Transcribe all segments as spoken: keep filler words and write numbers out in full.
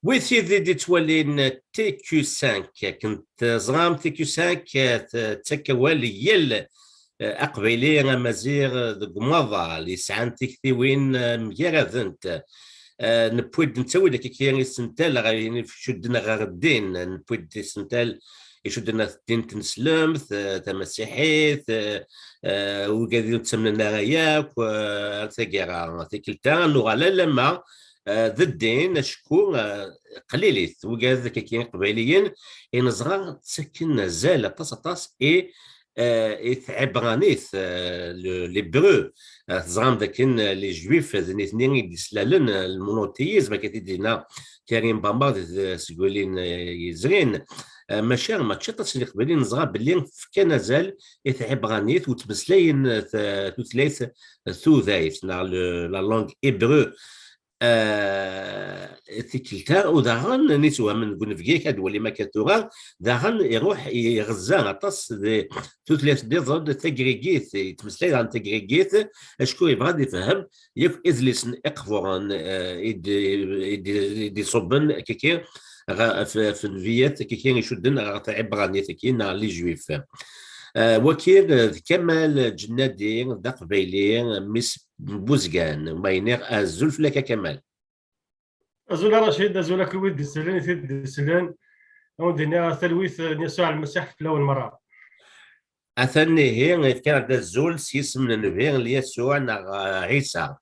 Wi tid i d-ittwalin T Q cinq, akken teẓram, T Q cinq, eh, tettak awal i yal, eh, aqbayli, amaziɣ, eh, deg umaḍal, yesɛan tiktiwin, eh, mgaradent. Eh, newwi-d, nettawi-d akka isental ɣer ayen icudden ɣer ddin, newwi-d isental icudden ɣer ddin n tneslemt, eh, tamasiḥit, eh, eh, wigad ur ttamnen ara yakk, eh, ar taggara, tikkelt-a, nuɣal alamma, eh, d ddin, acku, eh, qlilit wigad akkaki iqbayliyen i neẓra ttaken azal aṭas, aṭas i, eh, i tɛibranit, eh, le-, l'hébreu. Eh, teẓram dakken, eh, les juifs d nitni i d-islalen, eh, le monothéisme, akka i t-id-yenna Karim Bamar di t-, sgulin, eh, yezrin. Eh, maca mačči aṭas n Iqbayliyen neẓra belli fkan azal i tɛibranit u ttmeslayen, eh, t-, tutlayt, eh, tudayt, neɣ le, la langue hébreu. Eh, tikkelt-a, u daɣen, nitwehhmen deg unebgi, ad walim akka tura, daɣen iruḥ iɣezza aṭas di tutlayt nniḍen, tagrigit, yettmeslay daɣen tagrigit, acku yebɣa ad ifhem yakk idlisen iqburen, eh, i d-, i d-, i d-iṣubben akkaki ɣef, ɣef nnbiyat akkaki icudden ɣer tɛibranit-agi neɣ les juifs. Eh, waki d Kamal Ǧennadi, d aqbayli, mmi-s n Buzgan, ma iniɣ azul fell-ak a Kamal. Azul a Racid, azul akk i wid d-isellen, i tid d-isellen. Ad wen-d-iniɣ talwit n Yasuɛ Lmasiḥ fell-awen merra. Atan ihi, yefka-aɣ-d azul s yisem n Nnbi n Yasuɛ neɣ, eh, Ɛisa.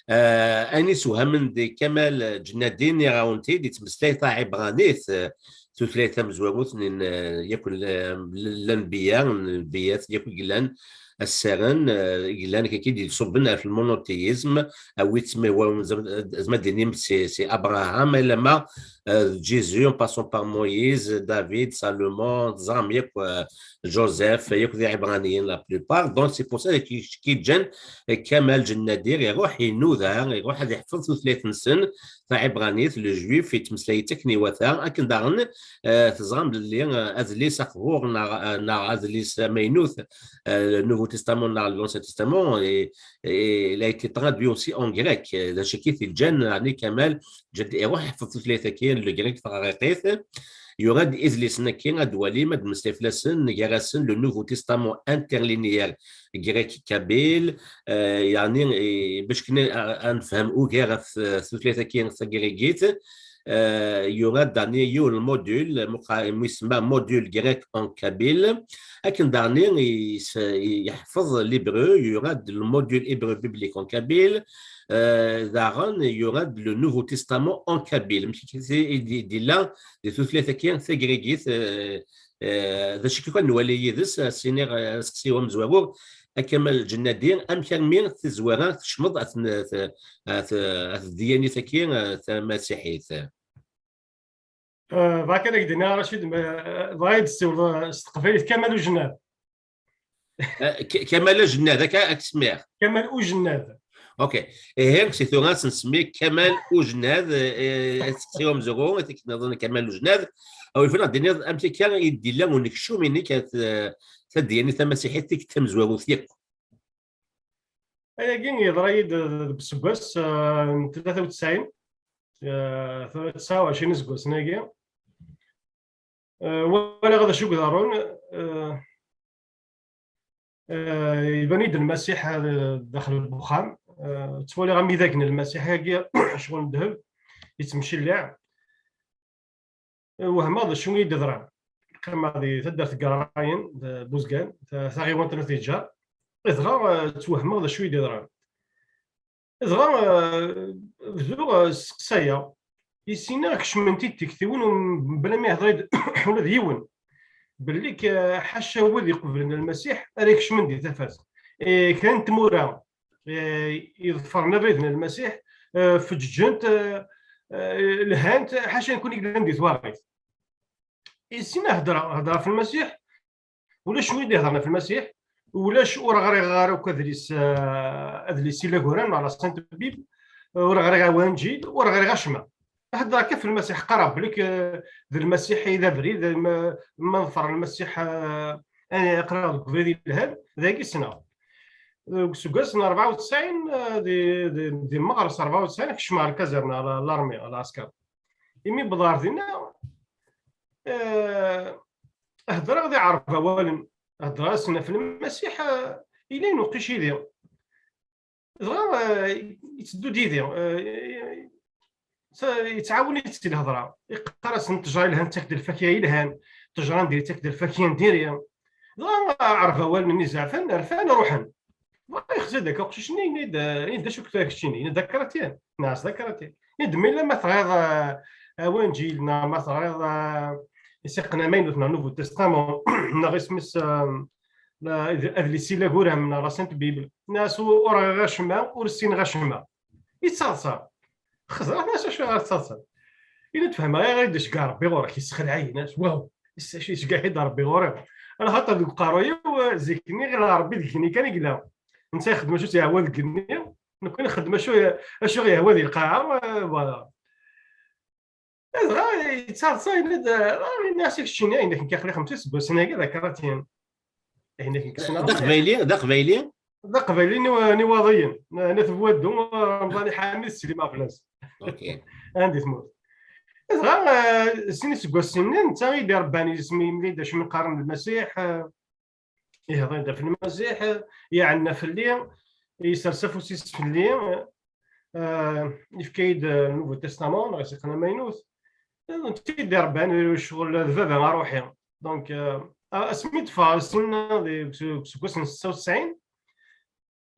Eh, ayen isewhamen di Kamal Ǧennadi, nniɣ-awen-t-id, yettmeslay taɛibranit, eh, tutlayt tamezwarut n, eh, yakk l-, l-, lanbiya, nnbiyat yakk i yellan, assaren, eh, i yellan akkaki d-iṣubben ɣef lmonothéisme, a wi ttmiwa-, zem-, zem ad d-inim si, si Abraham, alamma, eh, d Jésus, en passant par Moïse, David, Salomon, teẓram yakk, eh, Joseph, yakk d Iɛibraniyen la plupart. Donc, c'est pour ça ki, ki ǧǧan, eh, Kamal Ǧennadi, iruḥ inuda, iruḥ ad iḥfeḍ tutlayt-nsen, taɛibranit, le juif, yettmeslay-itt akken iwata, akken daɣen, eh, teẓram belli, eh, adlis aqbur neɣ, eh, neɣ adlis amaynut, eh, le Nouveau Testament neɣ l'Ancien Testament, et, et il a été traduit aussi en grec. Eh, d acu i t-iǧǧan, ɛni Kamal Ǧennadi iruḥ iḥfeḍ tutlayt-agi, le grec taɣriqit, yura-d idlisen-agi, ad d-walim, ad d-nmeslay fell-asen, gar-asen le Nouveau Testament interlinéaire grec kabyle, eh, yeɛni, eh, bac kan a, a nefhem ugar ɣef, eh, tutlayt-agi tagrigit, eh, yura-d daɣen yiwen n module, muqa-, mu isemma module grec en kabyle, akken daɣen is-, yeḥfeḍ l'hébreu, yura-d le module hébreu biblique en kabyle, eh, daɣen yura-d le Nouveau Testament en kabyle. Amek i d-, i d-, i d-illa di tutlayt-agi tagrigit, eh, eh, d acu kan nwali yid-s, a s-iniɣ, eh, aseqsi-w amezwaru, a Kamal Ǧennadi, amek armi tazwara tekcmeḍ at n-, at, at, at ddyanit-agi, eh, tamasiḥit? Eh, bɣa kan ad k-d-iniɣ, Racid, ma, bɣa ad d-tessiwleḍ, eh, s teqbaylit Kamal Ujennad. Eh, K-, Kamal Ujennad, akka ad k-smiɣ. Kamal Ujennad. Ok. Ihi, si tura ad s-nsemmi Kamal Ujennad, eh, eh, aseqsi amezwaru, ad k-nniḍen Kamal Ujennad. Awi fell-aɣ d-tiniḍ amek akka i d-illa unekcum-inek at, eh, tadyanit tamasiḥit tikkelt tamezwarut yakk. Ayagi yeḍra-yi-d deg useggas, eh, n tlata u tesɛin, eh, tesɛa u ɛecrin iseggasen-agi. Eh, walaɣ d acu i iḍerrun, eh, eh, iban-iyi-d Lmasiḥ, eh, daxel n wexxam. Eh, ttwaliɣ amidag n Lmasiḥ-agi, ccɣel n ddheb, yettemcilliɛ. Eh, wehmeɣ d acu i d-iḍran. Qqimeɣ di taddart n Garayen, d Buzgan, ta-, taɣiwant n At Yeǧǧar. Dɣa, eh, ttwehmeɣ d acu i d-iḍran. Dɣa, eh, bduɣ, eh, sseqsayeɣ. I sin-a kecment-id tiktiwin, um, mebla ma yehder-id ula d yiwen. Belli k-, ḥaca wid iqeblen Lmasiḥ ara ikecmen di tafat. Eh, kra n tmura, eh, iḍefren abrid n Lmasiḥ, eh, feǧǧent, eh, eh, lhant, ḥaca nekni i yellan di twaɣit. I sin-a hedreɣ, hedreɣ ɣef Lmasiḥ, ulac win i d-ihedren ɣef Lmasiḥ, ulac, ur ɣriɣ ara akk adlis, eh, adlis Ilaguran neɣ la Sainte Bible, ur ɣriɣ Awanǧil, ur ɣriɣ acemma. Heddreɣ kan ɣef Lmasiḥ, qqareɣ belli k-, d Lmasiḥ i d abrid, ma, ma neḍfer Lmasiḥ, eh, eh, aql-aɣ deg ubrid yelhan, dagi ssneɣ. Deg useggas n rebɛa u tesɛin, eh, di, di, di Meɣres rebɛa u tesɛin, kecmeɣ ɣer lkazerna, la-, l'armée, l'ɛesker. Imi wwḍeɣ ɣer dinna, eh, heddreɣ d iɛerb awalen, heddreɣ-asen ɣef Lmasiḥ, eh, yella yiwen uqcic yid-i. Dɣa, eh, yetteddu-d yid-i, eh, yettɛawen-itt di lhedra. Yeqqar-asen ttejra yelhan tettak-d lfakya yelhan, ttejra n diri tettak-d lfakya n diri. Dɣa, eh, ɛerb awalen-nni zeɛfen, rfan, ruḥen. Dɣa yexza-d akka uqcic-nni, yenna-d, eh, yenna-d: "Acu-k tura keččini?" Yenna-d: "D akratyan." Nɛas: "D akratyan." Yenna-d: "Ma yella ma teɣriḍ, eh, Awanǧil, neɣ ma teɣriḍ, eh, Isiqen Amaynut, neɣ Nouveau Testament, neɣ isem-is, eh, la-, adlis-i Laguram, neɣ la Sainte Bible." Nɛas: "Ur ɣriɣ acemma, ur ssineɣ acemma." Yettaḍsa. Xezreɣ: "Nɛas, acu ara tettaḍsa?" Yenna-d: "Fehmeɣ ayɣer i d-iceggeɛ Rebbi ɣur-k, yessexleɛ-iyi." Nɛas: "Waw, acu iceggeɛ-iyi-d Rebbi ɣur-i?" Ala xaṭer deg uqerruy-iw, eh, zik-nni ɣileɣ Rebbi deg-nni kan i yella. Netta ixeddem acu s-yehwa deg-nni, nekkni nxeddem acu, acu ɣ-yehwa di lqaɛa, eh, voilà. Dɣa yettaḍsa, yenna-d, ah, yenna-as: "I keččini, yenna-k, nekk aql-i xemsa iseggasen-agi d akratyan." Yenna-k, nekk ssneɣ D aqbayli, d aqbayli? D aqbayli n Iwa-, n Iwaḍiyen, n At Buwaddu, Remḍan Iḥami, teslim ɣef fell-as. Ok. Anda i tmurt. Dɣa, eh, sin iseggasen-nni, netta i d-irebban, yesmi yemli-d acu mi qqaren Lmasiḥ, eh, ihḍi-d ɣef Lmasiḥ, iɛenna fell-i, yessers afus-is fell-i, eh, yefka-yi-d, eh, Nouveau Testament, neɣ Isiqen Amaynut. Netta i d-irebban, ccɣel d baba aṛuḥi. Donc, eh, asmi d-ffɣeɣ ssinna deg useggas n setta u tesɛin,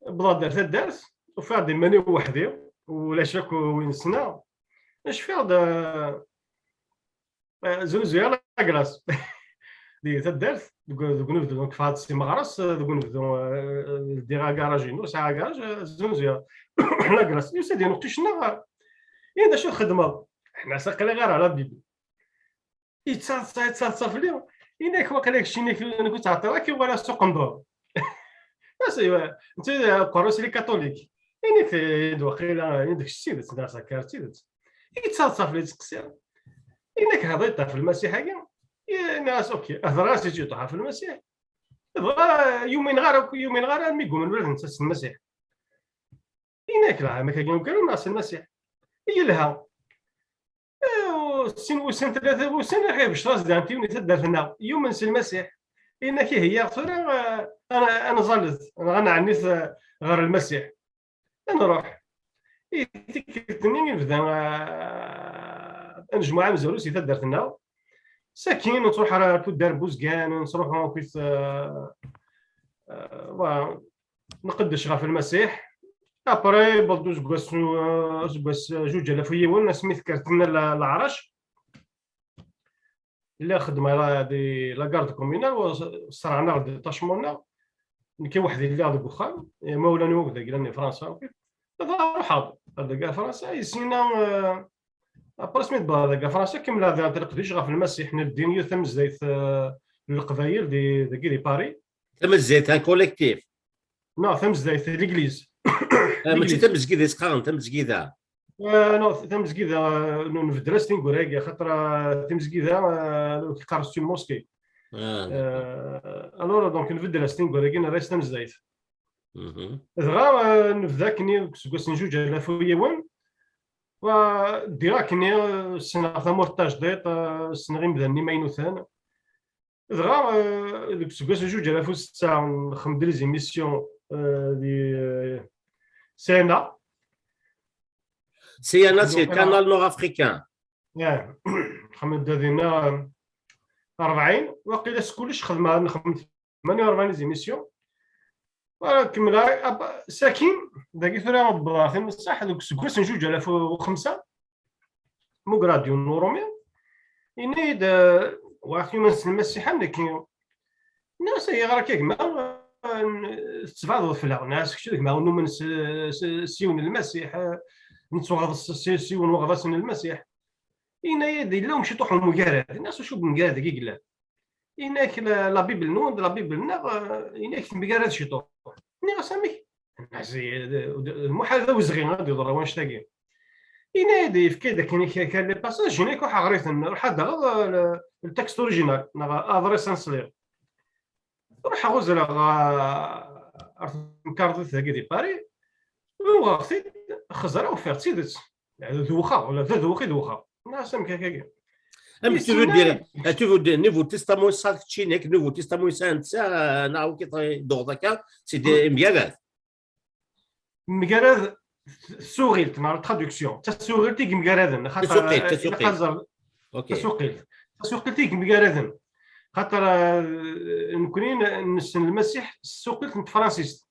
wwḍeɣ-d ar taddart, ufiɣ-d iman-iw weḥd-i, ulac akk win ssneɣ. Cfiɣ-d, eh, eh, znuzuyeɣ la glace. Di taddart, deg, deg unebdu, nekk ffɣeɣ-d si Meɣres, eh, deg unebdu, eh, ldiɣ agaraj-inu, sɛiɣ agaraj, eh, znuzuyeɣ la glace. Yusa-d yiwen uqcic-nneɣ, eh, yenna-d: "Acu txeddmeḍ?" Ḥna aql-i ɣer la Bible. Yettaḍsa, yettaḍsa fell-i. Yenna-k: "Waqila keččini, nekk ur ttɛeṭṭileɣ, akka wala s uqendur." As, aywa, netta uqerru-s les catholiques. Yenna-k d waqila, yenna-k s tidet, d aẓakar s tidet. Yettaḍsa fell-i, yettqeṣṣir. Yenna-k: "Hḍiḍ ɣef Lmasiḥ-agi?" Yenna-as: "Ok." Hḍreɣ-as i ǧiṭuḥ ɣef Lmasiḥ. Dɣa yumin ɣer akk, yumin ɣer armi ggumen ula d netta s Lmasiḥ. Yenna-k: "Lɛamak-agi ugar neɣ s Lmasiḥ?" Yelha. Eh, sin wussan, tlata wussan, iḥi becṭeɣ-as-d ɣer tiwni taddart-nneɣ, yumen s Lmasiḥ. Yenna-k: "Ihi, tura, eh, ad, ad nẓallet, neɣ ad nɛennit, eh, ɣer Lmasiḥ. Ad nruḥ." I tikkelt-nni i nebda, eh, ad nejmuɛ amezwaru si taddart-nneɣ. Sakin nettruḥ ar tuddar n Buzgan, nettruḥu akkit, eh, eh, wa, nqeddec ɣef Lmasiḥ. Après, yewweḍ-d useggas, useggas juj alaf u yiwen, asmi tekker tinna le-, leɛrac. Lliɣ xeddmeɣ la, di la garde communale, u ṣerɛen-aɣ-d détachement-nneɣ. Nekk weḥd-i lliɣ deg uxxam, imawlan-iw akk d aglan di Fransa, ok. Dɣa ruḥeɣ-d ar deg Fransa, i sina, eh, après mi d-wwḍeɣ deg Fransa, kemmleɣ di leqdic ɣef Lmasiḥ, neldin yiwet tamezdayt, eh, n Leqbayel di, dagi di Paris. Tamezdayt, un collectif? Non, tamezdayt, l'église. Ah, mačči l'église. Tamezgida i s-qqaren, tamezgida. Eh, non, tamezgida, eh, n-, nbeddel-as tineggura-agi, axaṭer, eh, tamezgida, eh, ur k-qqar c'est une mosquée. Ah, d'accord. Eh, alors, donc, nbeddel-as tineggura-agi, nerra-as tamezdayt. Mhm. Dɣa, eh, nebda akkenni deg useggas n juj alaf u yiwen. Wa, ddiɣ akkenni, eh, ssneɣ tamurt tajdiṭ, eh, ssneɣ imdanen imaynuten. Dɣa, eh, deg useggas n juj alaf u setta, nxeddem-d les émissions, eh, di, eh, C N A. C N A, c'est le canal nord-africain. Yah, nxeddem-d dinna, eh, rebɛin, waqila s kullec xedmeɣ, nxeddem tmanya u rebɛin les émissions. Voilà, kemmleɣ, ap-, sakin, dagi tura ad wwḍeɣ timesseḥ, deg useggas n juj alaf u xemsa, mugreɣ-d yiwen n uṛumi, yenna-yi-d, eh, "Wa, yumen s Lmasiḥ am nekki." Nniɣ-as: "Ayɣer akka, gma, eh, n-, tettbeɛdeḍ fell-aɣ? Nniɣ-as, kečč d gma ur numen s, s, s yiwen n Lmasiḥ, eh, nettwaɣeḍ s, s, s yiwen n weɣḍas n Lmasiḥ." Yenna-yi-d: "Yella un ciṭuḥ umgarad." Nniɣ-as: "Acu n umgarad-agi yellan?" Yenna-k: "La, la Bible-nwen d la Bible-nneɣ, eh," yenna-k, "temgarad ciṭuḥ." Nniɣ-as: "Amek?" Nniɣ-as: "Eh, d, d, d muḥal d awezɣi ad d-yeḍru wanect-agi." Yenna-yi-d, yefka-yi-d akken k-, kra les passages, yenna-k: "Ruḥ ɣer-iten, ruḥ ad d-taɣeḍ, eh, le, le texte original, neɣ aḍris aneṣli." Ruḥeɣ uzzleɣ, eh, ɣer temkarḍit dagi di Paris, uɣeɣ-t-id, xeẓreɣ, ufiɣ d tidet. D dewxeɣ, ula d dewx i dewxeɣ. Nniɣ-as amek akka-agi. Amek tu veux dire, eh, tu veux dire, Nouveau Testament yesɛa keččini, Nouveau Testament yesɛa netta, eh, neɣ amek i d-tuɣeḍ akka, c'est des mgarad. Mgarad tsuɣilt, neɣ la traduction. D tasuɣilt i yemgaraden. Tasuqilt, tasuqilt. Ok. Tasuqilt. Tasuqilt i yemgaraden. Xaṭer, eh, nekkni n-, nessen Lmasiḥ s tsuqilt n tefransist.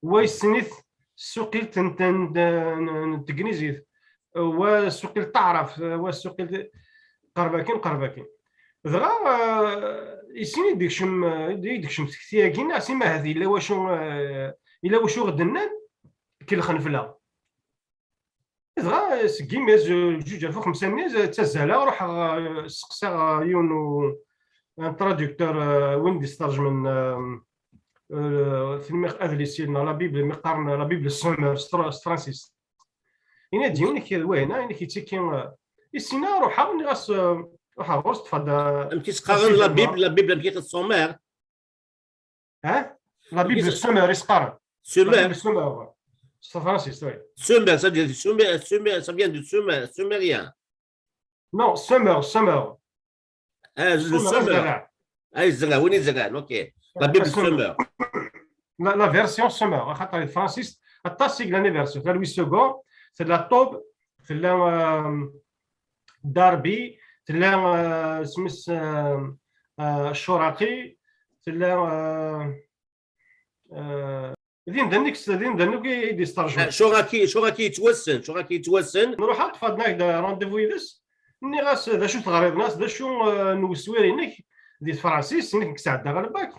Wa yessen-it s tsuqilt n, n, n, n tegnizit, wa s tsuqilt taɛrabt, wa s tsuqilt qerbakin, qerbakin. Dɣa, eh, yessen i d-ikcem, i d-ikcem tekti-agi, neɣ s imahat yella wacu, eh, yella wacu ɣ-d-nnan, kelxen fell-aɣ. Dɣa seg yimi, eh, juj alef u xemsa-nni, eh, ttazzaleɣ, ruḥeɣ, eh, seqsaɣ, eh, yiwen u-, un traducteur, eh, win d-istarjmen, eh, eh, tenmiɣ adlis-nni neɣ la Bible, mi qqaren la Bible Semeur s tra-, s tefransist. Ini-d yiwen, ini-k d wahina, ini-k yettikki, eh, i ssina ruḥeɣ, nniɣ-as, eh, ruḥeɣ ɣur-s, ṭṭfeɣ-d, eh, amek i s-qqaren la Bible, la Bible amek i tt-Semeur? Hein? La Bible Semeur i s-qqaren. Semeur. La Bible Semeur. S tefransist, oui. Semeur, ça veut dire Sumer, Sumer, ça vient du Sumer, sumérien. Non, Semeur, Semeur. Ah, le Semeur, semeur. Azerraɛ. Ah, azerraɛ, win izerrɛen, ok. La Bible Semeur. La, la version Semeur, axaṭer di tefransist, aṭas i yellan i version. Tella Louis Segond, tella Taube, tella, euh, Darby, tella, euh, isem-is, euh, euh, Choraki, tella, euh, euh, d imdanen i yes-, d imdanen akk i, i d-yestarjmen. Ah, Choraki, Choraki yettwassen, Choraki yettwassen. Nruḥ ad ṭṭfeɣ-d rendez-vous yid-s, nniɣ-as: "D acu teɣriḍ?" Nniɣ-as: "D acu, euh, n weswir-inek di tefransist?" Nekk sɛeddaɣ lbak.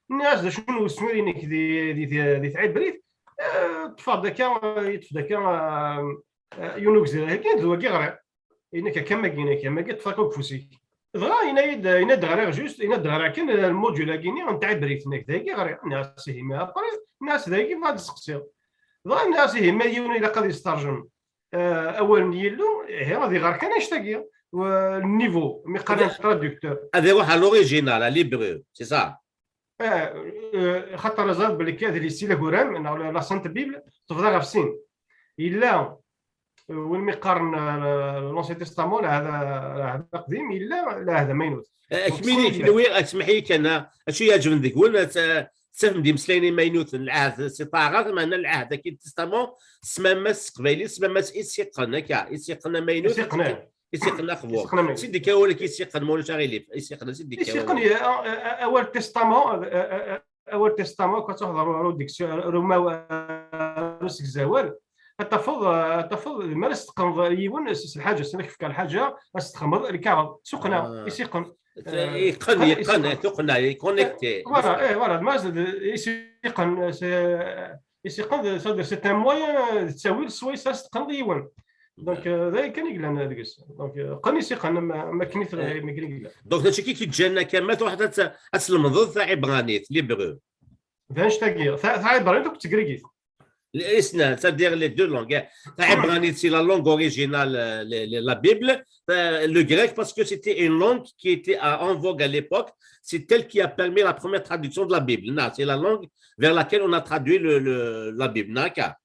Nniɣ-as: "D acu n weswir-inek di, di, di, di tɛibrit?" Eh, ṭṭfeɣ-d akka, yeṭṭef-d akka, eh, eh, yiwen ugezrar-agi, d wagi ɣriɣ. Ini-k akka, magi, ini-k, magi, ṭṭfeɣ-k akk ufus-ik. Dɣa yenna-yi-d, yenna-d ɣriɣ juste, yenna-d ɣriɣ kan lmodul-agi-nni n tɛibrit, nekk dagi ɣriɣ. Nniɣ-as: "Ihi, ma après?" Nniɣ-as: "Dagi bɣiɣ ad d-steqsiɣ." Dɣa nniɣ-as: "Ihi, ma yiwen ilaq ad yestarjem, eh, awal n Yillu, ihi, ad iɣer kan annect-agi, eh, le niveau, mi qqaren traducteur." Ad iruḥ à l'original, à l'hébreu, c'est ça? Eh, eh, xaṭer ẓriɣ belli kan adlis-agi, la Sainte Bible, tebḍa ɣef sin. Yella, eh, win mi qqaren, eh, l'Ancien Testament, lɛahd, lɛahd aqdim, yella lɛahd amaynut. Eh, donc, kemmini, sin kenwi, ad tsemmeḥ-iyi kan, ah, acu yeɛǧben deg-wen, ad t-, tettafem-d imeslayen imaynuten, lɛahd si taɛrabt, meɛna lɛahd-agi n Testament, tesmam-as s teqbaylit, tesmam-as Isiqen, akka, Isiqen amaynut. Isiqen, eh. Isiqen aqbur. Isiqen amaynut. Sidi kan awal-agi Isiqen, ma ulac aɣilif. Isiqen, sidi kan Isiqen, awal. Eh, eh, eh, awal Testament, eh, eh, eh, awal Testament, kan tṛuḥeḍ ɣer, ɣer udiksu-, ɣer umaw-, ɣer usegzawal, ad tafeḍ, ad tafeḍ, mi ara s-teqqneḍ yiwen s, s lḥaǧa, s amek fkeɣ lḥaǧa, ad s-txedmeḍ lkaɣeḍ, tuqqna, ah. Isiqen. Eh, yeqqen, eh, yeqqen, isiqen. Tuqqna, il est connecté. Eh, voilà, eh, voilà, ma z-, isiqen, c'est, isiqen, c'est-à-dire, c'est un moyen, d ttawil, swayes ad s-teqqneḍ yiwen. Donc, euh, d ayen kan i yellan deg-s. Donc, euh, qqen isiqen am, am akken i t-, eh, am akken i yella. Donc, d acu i k-yeǧǧan akka ma tṛuḥeḍ ad t-, ad tlemdeḍ taɛibranit, l'hébreu? D annect-agi, ta-, taɛibranit akked tegrigit. Isnan, c'est-à-dire les deux langues, hein. Taɛibranit, c'est la langue originale, euh, le, le, la Bible. Euh, le grec, parce que c'était une langue qui était, euh, en vogue à l'époque, c'est elle qui a permis la première traduction de la Bible. Non, c'est la langue vers laquelle on a traduit le, le, la Bible, naka.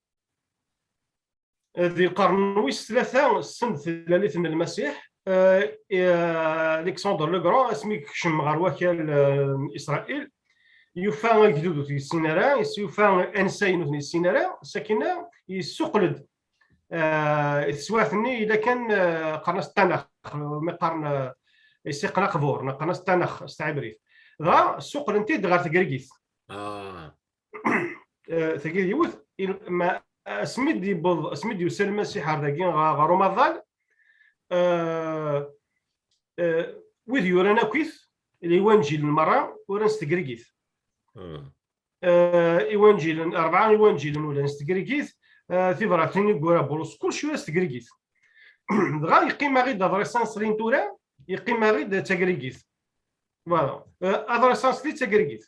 Di lqern wis tlata send tlalit n Lmasiḥ, eh, eh, Alexandre le Grand, asmi yekcem ɣer wakal, eh, n Isṛayil, yufa agdud ur t-yessin ara, yufa ansa-inu ur t-yessin ara, sakkin yessuqqel-d, eh, i teswiɛt-nni yella kan, eh, qqaren-as Ttanax, mi qqaren, eh, isiqen aqbur, neɣ qqaren-as Ttanax s tɛibrit. Dɣa ssuqqlen-t-id ɣer tegrigit. Ah. Eh, tagi d yiwet, il-, ma, asmi d-yewweḍ, asmi d-yusa Lmasiḥ ar dagi ɣer, ɣer umaḍal, eh, eh, wid yuran akkit, liwanǧilen merra, uran s tegrigit. Hmm. Eh, iwanǧilen, rebɛa iwanǧilen uran s tegrigit, eh, tibratin i yura Bulus, kullec yura s tegrigit. Dɣa yeqqim-aɣ-id aḍris-a n srin tura, yeqqim-aɣ-id d tagrigit. Voilà. Euh, aḍris-a s di tagrigit.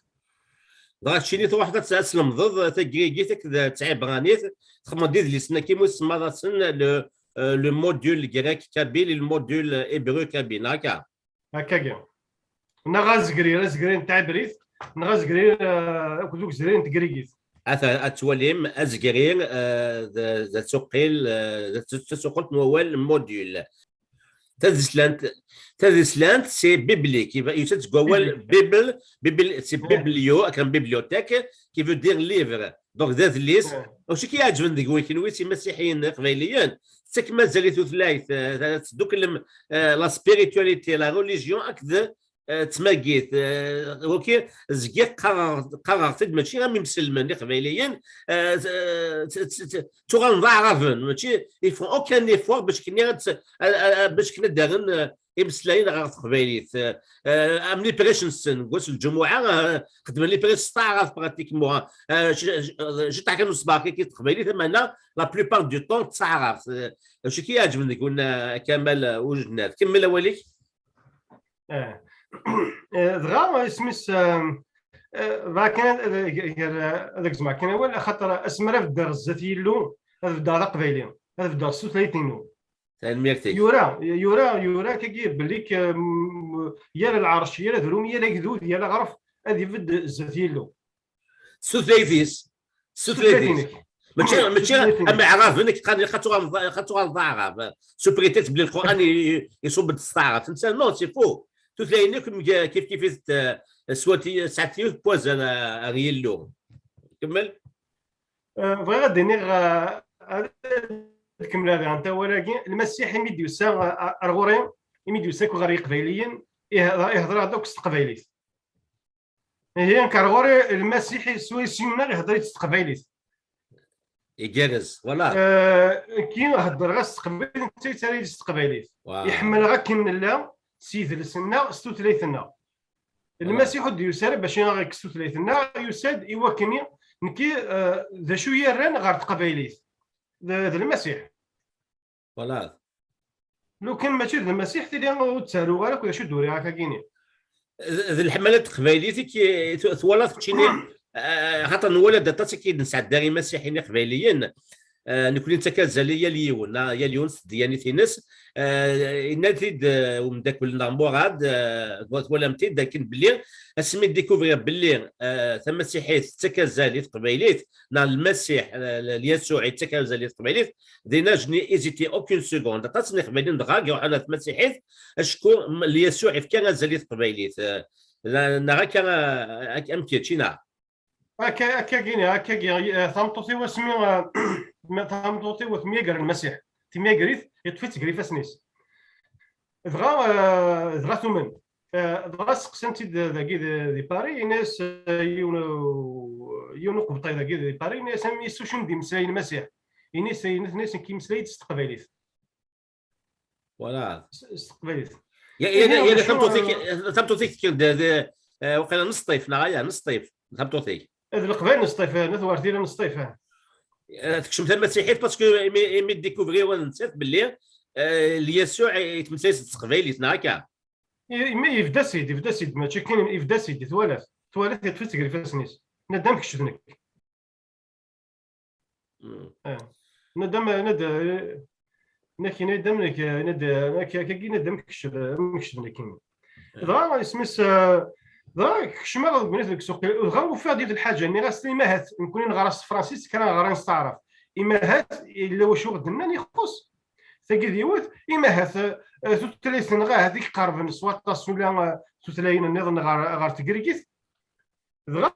Dɣa keččini truḥeḍ ad tt-, ad tlemdeḍ tagrigit akked tɛibranit, txedmeḍ-d idlisen-agi mi tsemmaḍ-asen le, euh, le module grec kabyle et le module hébreu kabyle, neɣ akka? Akkagi. Neɣ azegrir, azegrir n tɛibrit, neɣ azegrir, euh, akked ugezrir n tegrigit. Ata, ad twalim azegrir, euh, d, d asuqil, euh, d, d tasuqelt n wawal module. Tadeslant, tadeslant, c'est biblique. Yusa-d seg wawal bible, bible, c'est biblio, akken bibliothèque, qui veut dire livre. Donc, d adlis. Acu k-iɛeǧben deg-wen kenwi, d imasiḥiyen iqbayliyen? Tettakfem azal i tutlayt, eh, teddukklem, eh, la spiritualité, la religion, akked, eh, tmagit, eh, ok, zgiɣ qqareɣ, qqareɣ-t-id, mačči am imselmen iqbayliyen, eh, t-, t-, t-, ttuɣalen d aɛraben, mačči, ils font aucun effort bac kenni ad, ad, ad, bac kenni ad d-rren, eh, imeslayen ɣer teqbaylit. Eh, eh, am les prêches-nsen, deg wass n lǧumuɛa, eh, xeddmen les prêches s taɛrabt pratiquement. Eh, j-, j-, jiṭ kan usbaɣ kiki teqbaylit, ameɛna la plupart du temps d taɛrabt. Eh, acu k-iɛeǧben deg-wen, eh, Kamal, eh, Ujennad? Kemmel awal-ik. Eh. Eh, dɣa isem-is, eh, eh, dɣa kan ad, ad, ad, ad ak-zemreɣ kan awal, axaṭer asmi ara beddeɣ zdat Yillu, ad beddeɣ d aqbayli, ad beddeɣ s tutlayt-inu. Tanemmirt-ik. Yura, yura, yura kagi belli k-, m-, yal lɛerc, yal adrum, yal agdud, yal aɣref, ad ibedd zdat Yillu. S tutlayt-is. S tutlayt-is. Tutlayt-inek. Mačči, mačči tutlayt-inek. Am iɛraben, nekk qqaren, ilaq ad tuɣaleḍ, ilaq ad tuɣaleḍ d aɛrab. Sous prétexte belli Lqur'an i, i, iṣubb-d s taɛrabt. Netta, non, c'est faux. Tutlayin akk mga-, kif kif-it, eh, swati-, sɛat yiwet n wazal, eh, ar Yillu. Kemmel. Eh, bɣiɣ ad d-iniɣ, eh, ad kemmleɣ diɣen tawal-agi. Lmasiḥ imi d-yusa, eh, ar ɣur-i, imi d-yusa akk ɣer Yiqbayliyen, ihedṛ-, ihedṛ-aɣ-d akk s teqbaylit. Ihi, nekk ar ɣur-i Lmasiḥ s, s yemma ihedṛ-it s teqbaylit. Igerrez, voilà. Eh, nekki heddreɣ-as s teqbaylit, netta yettarra-yi-d s teqbaylit. Wow. Iḥemmel-aɣ akken nella, s yidles-nneɣ, s tutlayt-nneɣ. Voilà. Lmasiḥ ur d-yusi ara bac i aɣ-ikkes tutlayt-nneɣ, yusa-d i wakken i, nekki, eh, d acu i yi-rran ɣer teqbaylit. D, d Lmasiḥ. Voilà. Lukan mačči d Lmasiḥ, tili ur ttaruɣ ara akk d acu d-uriɣ akkagini. D, d leḥmala n teqbaylit i k-, t-, twalaḍ keččini, eh, xaṭer nwala-d aṭas i k-id-nesɛedda imasiḥiyen iqbayliyen. Eh, nekkni nettak azal i yal yiwen, ah, yal yiwen s tedyanit-ines. Eh, yenna-t-id, eh, umeddakel-nneɣ Murad, eh, twalam-t-id, akken belli asmi d-découvrir belli, eh, tamasiḥit tettak azal i teqbaylit, neɣ Lmasiḥ, eh, Lyasuɛ yettak azal i teqbaylit, dinna je n'ai hésité aucune seconde. Aṭas n Iqbayliyen dɣa i iruḥen ar tmasiḥit, acku m-, Lyasuɛ yefka azal i teqbaylit. Eh, la-, neɣ akka, eh, ak-, am kečč, neɣ? Akka, akkagi, akkagi, eh, tameṭṭut-iw asmi, eh, ma-, tameṭṭut-iw temyager Lmasiḥ, temyager-it, yeṭṭef-itt gar ifassen-is. Dɣa, eh, dɣa tumen. Eh, dɣa seqsan-tt-id dagi di, di Paris, ini-as, eh, yiwen, yiwen uqebṭay dagi di Paris, ini-as, am yessu cim d imeslayen Lmasiḥ. Ini-as, ini-as, nekk imeslay-d s teqbaylit. Voilà. S, s teqbaylit. Ya, ya, ini ya, ya, acu, tameṭṭut-ik, eh, tameṭṭut-ik tekker d, d, eh, waqila Nesṭif, neɣ aya, Nesṭif, tameṭṭut-ik. D Leqbayel Nesṭif, eh, n At Wertila Nesṭif, eh. Eh, tekcem tamasiḥit, parce que imi, imi découvrir wa nettat belli, eh, Lyasuɛ yettmeslay s teqbaylit, neɣ akka? I-, imi yebda-s-id, yebda-s-id, mačči kan yebda-s-id, twala-t, twala-t yeṭṭef-itt gar ifassen-is. Nadam kečč d nekk. Mm. Eh. Nadam, nad-, nak, nadam, nak, nad-, nak, akkagi nadam kečč d, kečč d nekk. Eh. Dɣa isem-is, eh, dɣa kecmeɣ deg unafag deg ssuq, dɣa ufiɣ-d yiwet lḥaǧa, nniɣ-as, "Imahat nekkni neɣra s tefransist, kra neɣra s taɛrabt. Imahat yella wacu ɣ-d-nnan ixuṣ." Tagi d yiwet, imahat, eh, tutlayt-nneɣ ahat i iqerben s waṭas ula, eh, tutlayin nniḍen ɣer, ɣer tegrigit. Dɣa,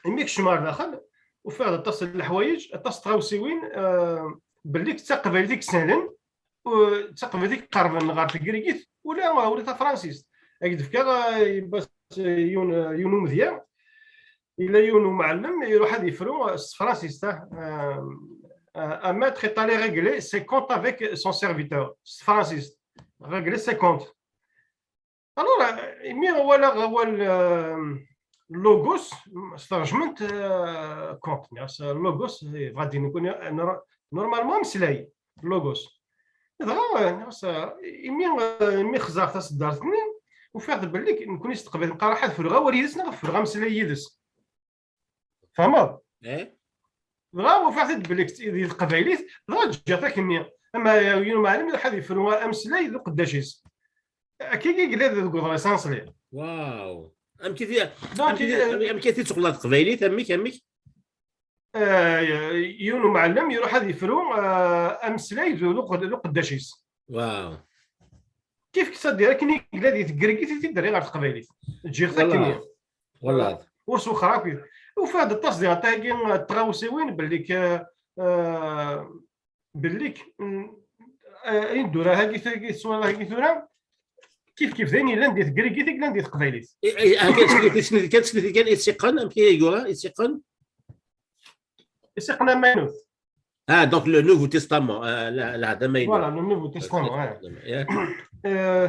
imi kecmeɣ ɣer daxel, ufiɣ-d aṭas n leḥwayeǧ, aṭas n tɣawsiwin, eh, belli d taqbaylit i isehlen, eh, d taqbaylit i iqerben ɣer tegrigit, ula, ula tafransist. Ad k-d-fkeɣ, eh, yiwen, yiwen umedya, yella yiwen umɛellem iruḥ ad yefru s tefransist, ah, euh, un maître est allé régler ses comptes avec son serviteur, s tefransist, régler ses comptes. Alors, euh, imi walaɣ awal, euh, logos, s terjment, euh, compte, nniɣ-as, logos, eh, bɣa din, normalement, ameslay, logos. Dɣa, nniɣ-as, imi, imi xẓer taseddart-nni, ufiɣ-d belli nekkni s teqbaylit neqqar ad fruɣ awal yid-s neɣ ad fruɣ ameslay yid-s. Tfehmeḍ? Eh? Dɣa ufiɣ-t-id belli di teqbaylit, dɣa ǧǧiɣ-t akkenni. Ama yiwen umɛellem iruḥ ad yefru ameslay d uqeddac-is. Akka i yella deg uḍris aneṣli. Wow! Amek i t-, donc, amek i t-, euh, amek i t-id-teqqleḍ teqbaylit? Amek, amek? Eh, yiwen umɛellem iruḥ ad yefru, eh, ameslay d uqed-, d uqeddac-is. Kif k-ttaddir akken i yella di tegrigit i t-id-rriɣ ɣer teqbaylit. Ǧǧiɣ-t akken. Ur s-wexxer akk. Ufiɣ-d aṭas di aṭagi n tɣawsiwin belli k belli k ayen d-ura hagi tagi teswara hagi tura, kif kif d ayen yellan di tegrigit i yellan di teqbaylit. Kan tesnit kan, isiqen, amek i yura isiqen? Isiqen amaynut. Ah, donc le Nouveau Testament, euh, la, la, la, voilà, le Nouveau Testament, ouais. Euh,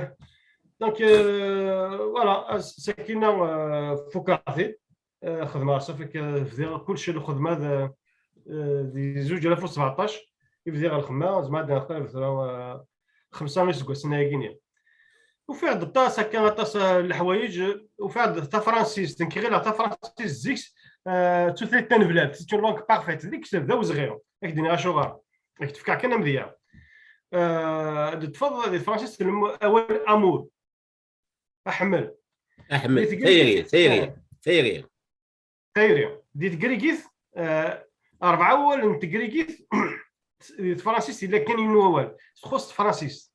donc, euh, voilà, c'est qu'il a focalisé. Xedmeɣ safek, bdiɣ kullec lxedma di zuǧ alaf u sbeɛṭac i bdiɣ lxedma, zemreɣ ad d-naqal tura xemsa iseggasen ayagini. Ufiɣ-d aṭas akka, aṭas n leḥwayeǧ. Ufiɣ-d tafransist, nekk ɣileɣ tafransist zik d tutlayt taneblabt, c'est une langue parfaite, zik d awezɣi. Ad k-d-iniɣ acuɣer, ad k-d-fkeɣ kan amedya. Ad d-tfeḍ di tefransist awal amour. Aḥemmel. Aḥemmel. Tayri, tayri, tayri. Tayri. Di tegrigit, rebɛa wawalen n tegrigit, di tefransist yella kan yiwen wawal, txuṣṣ tefransist.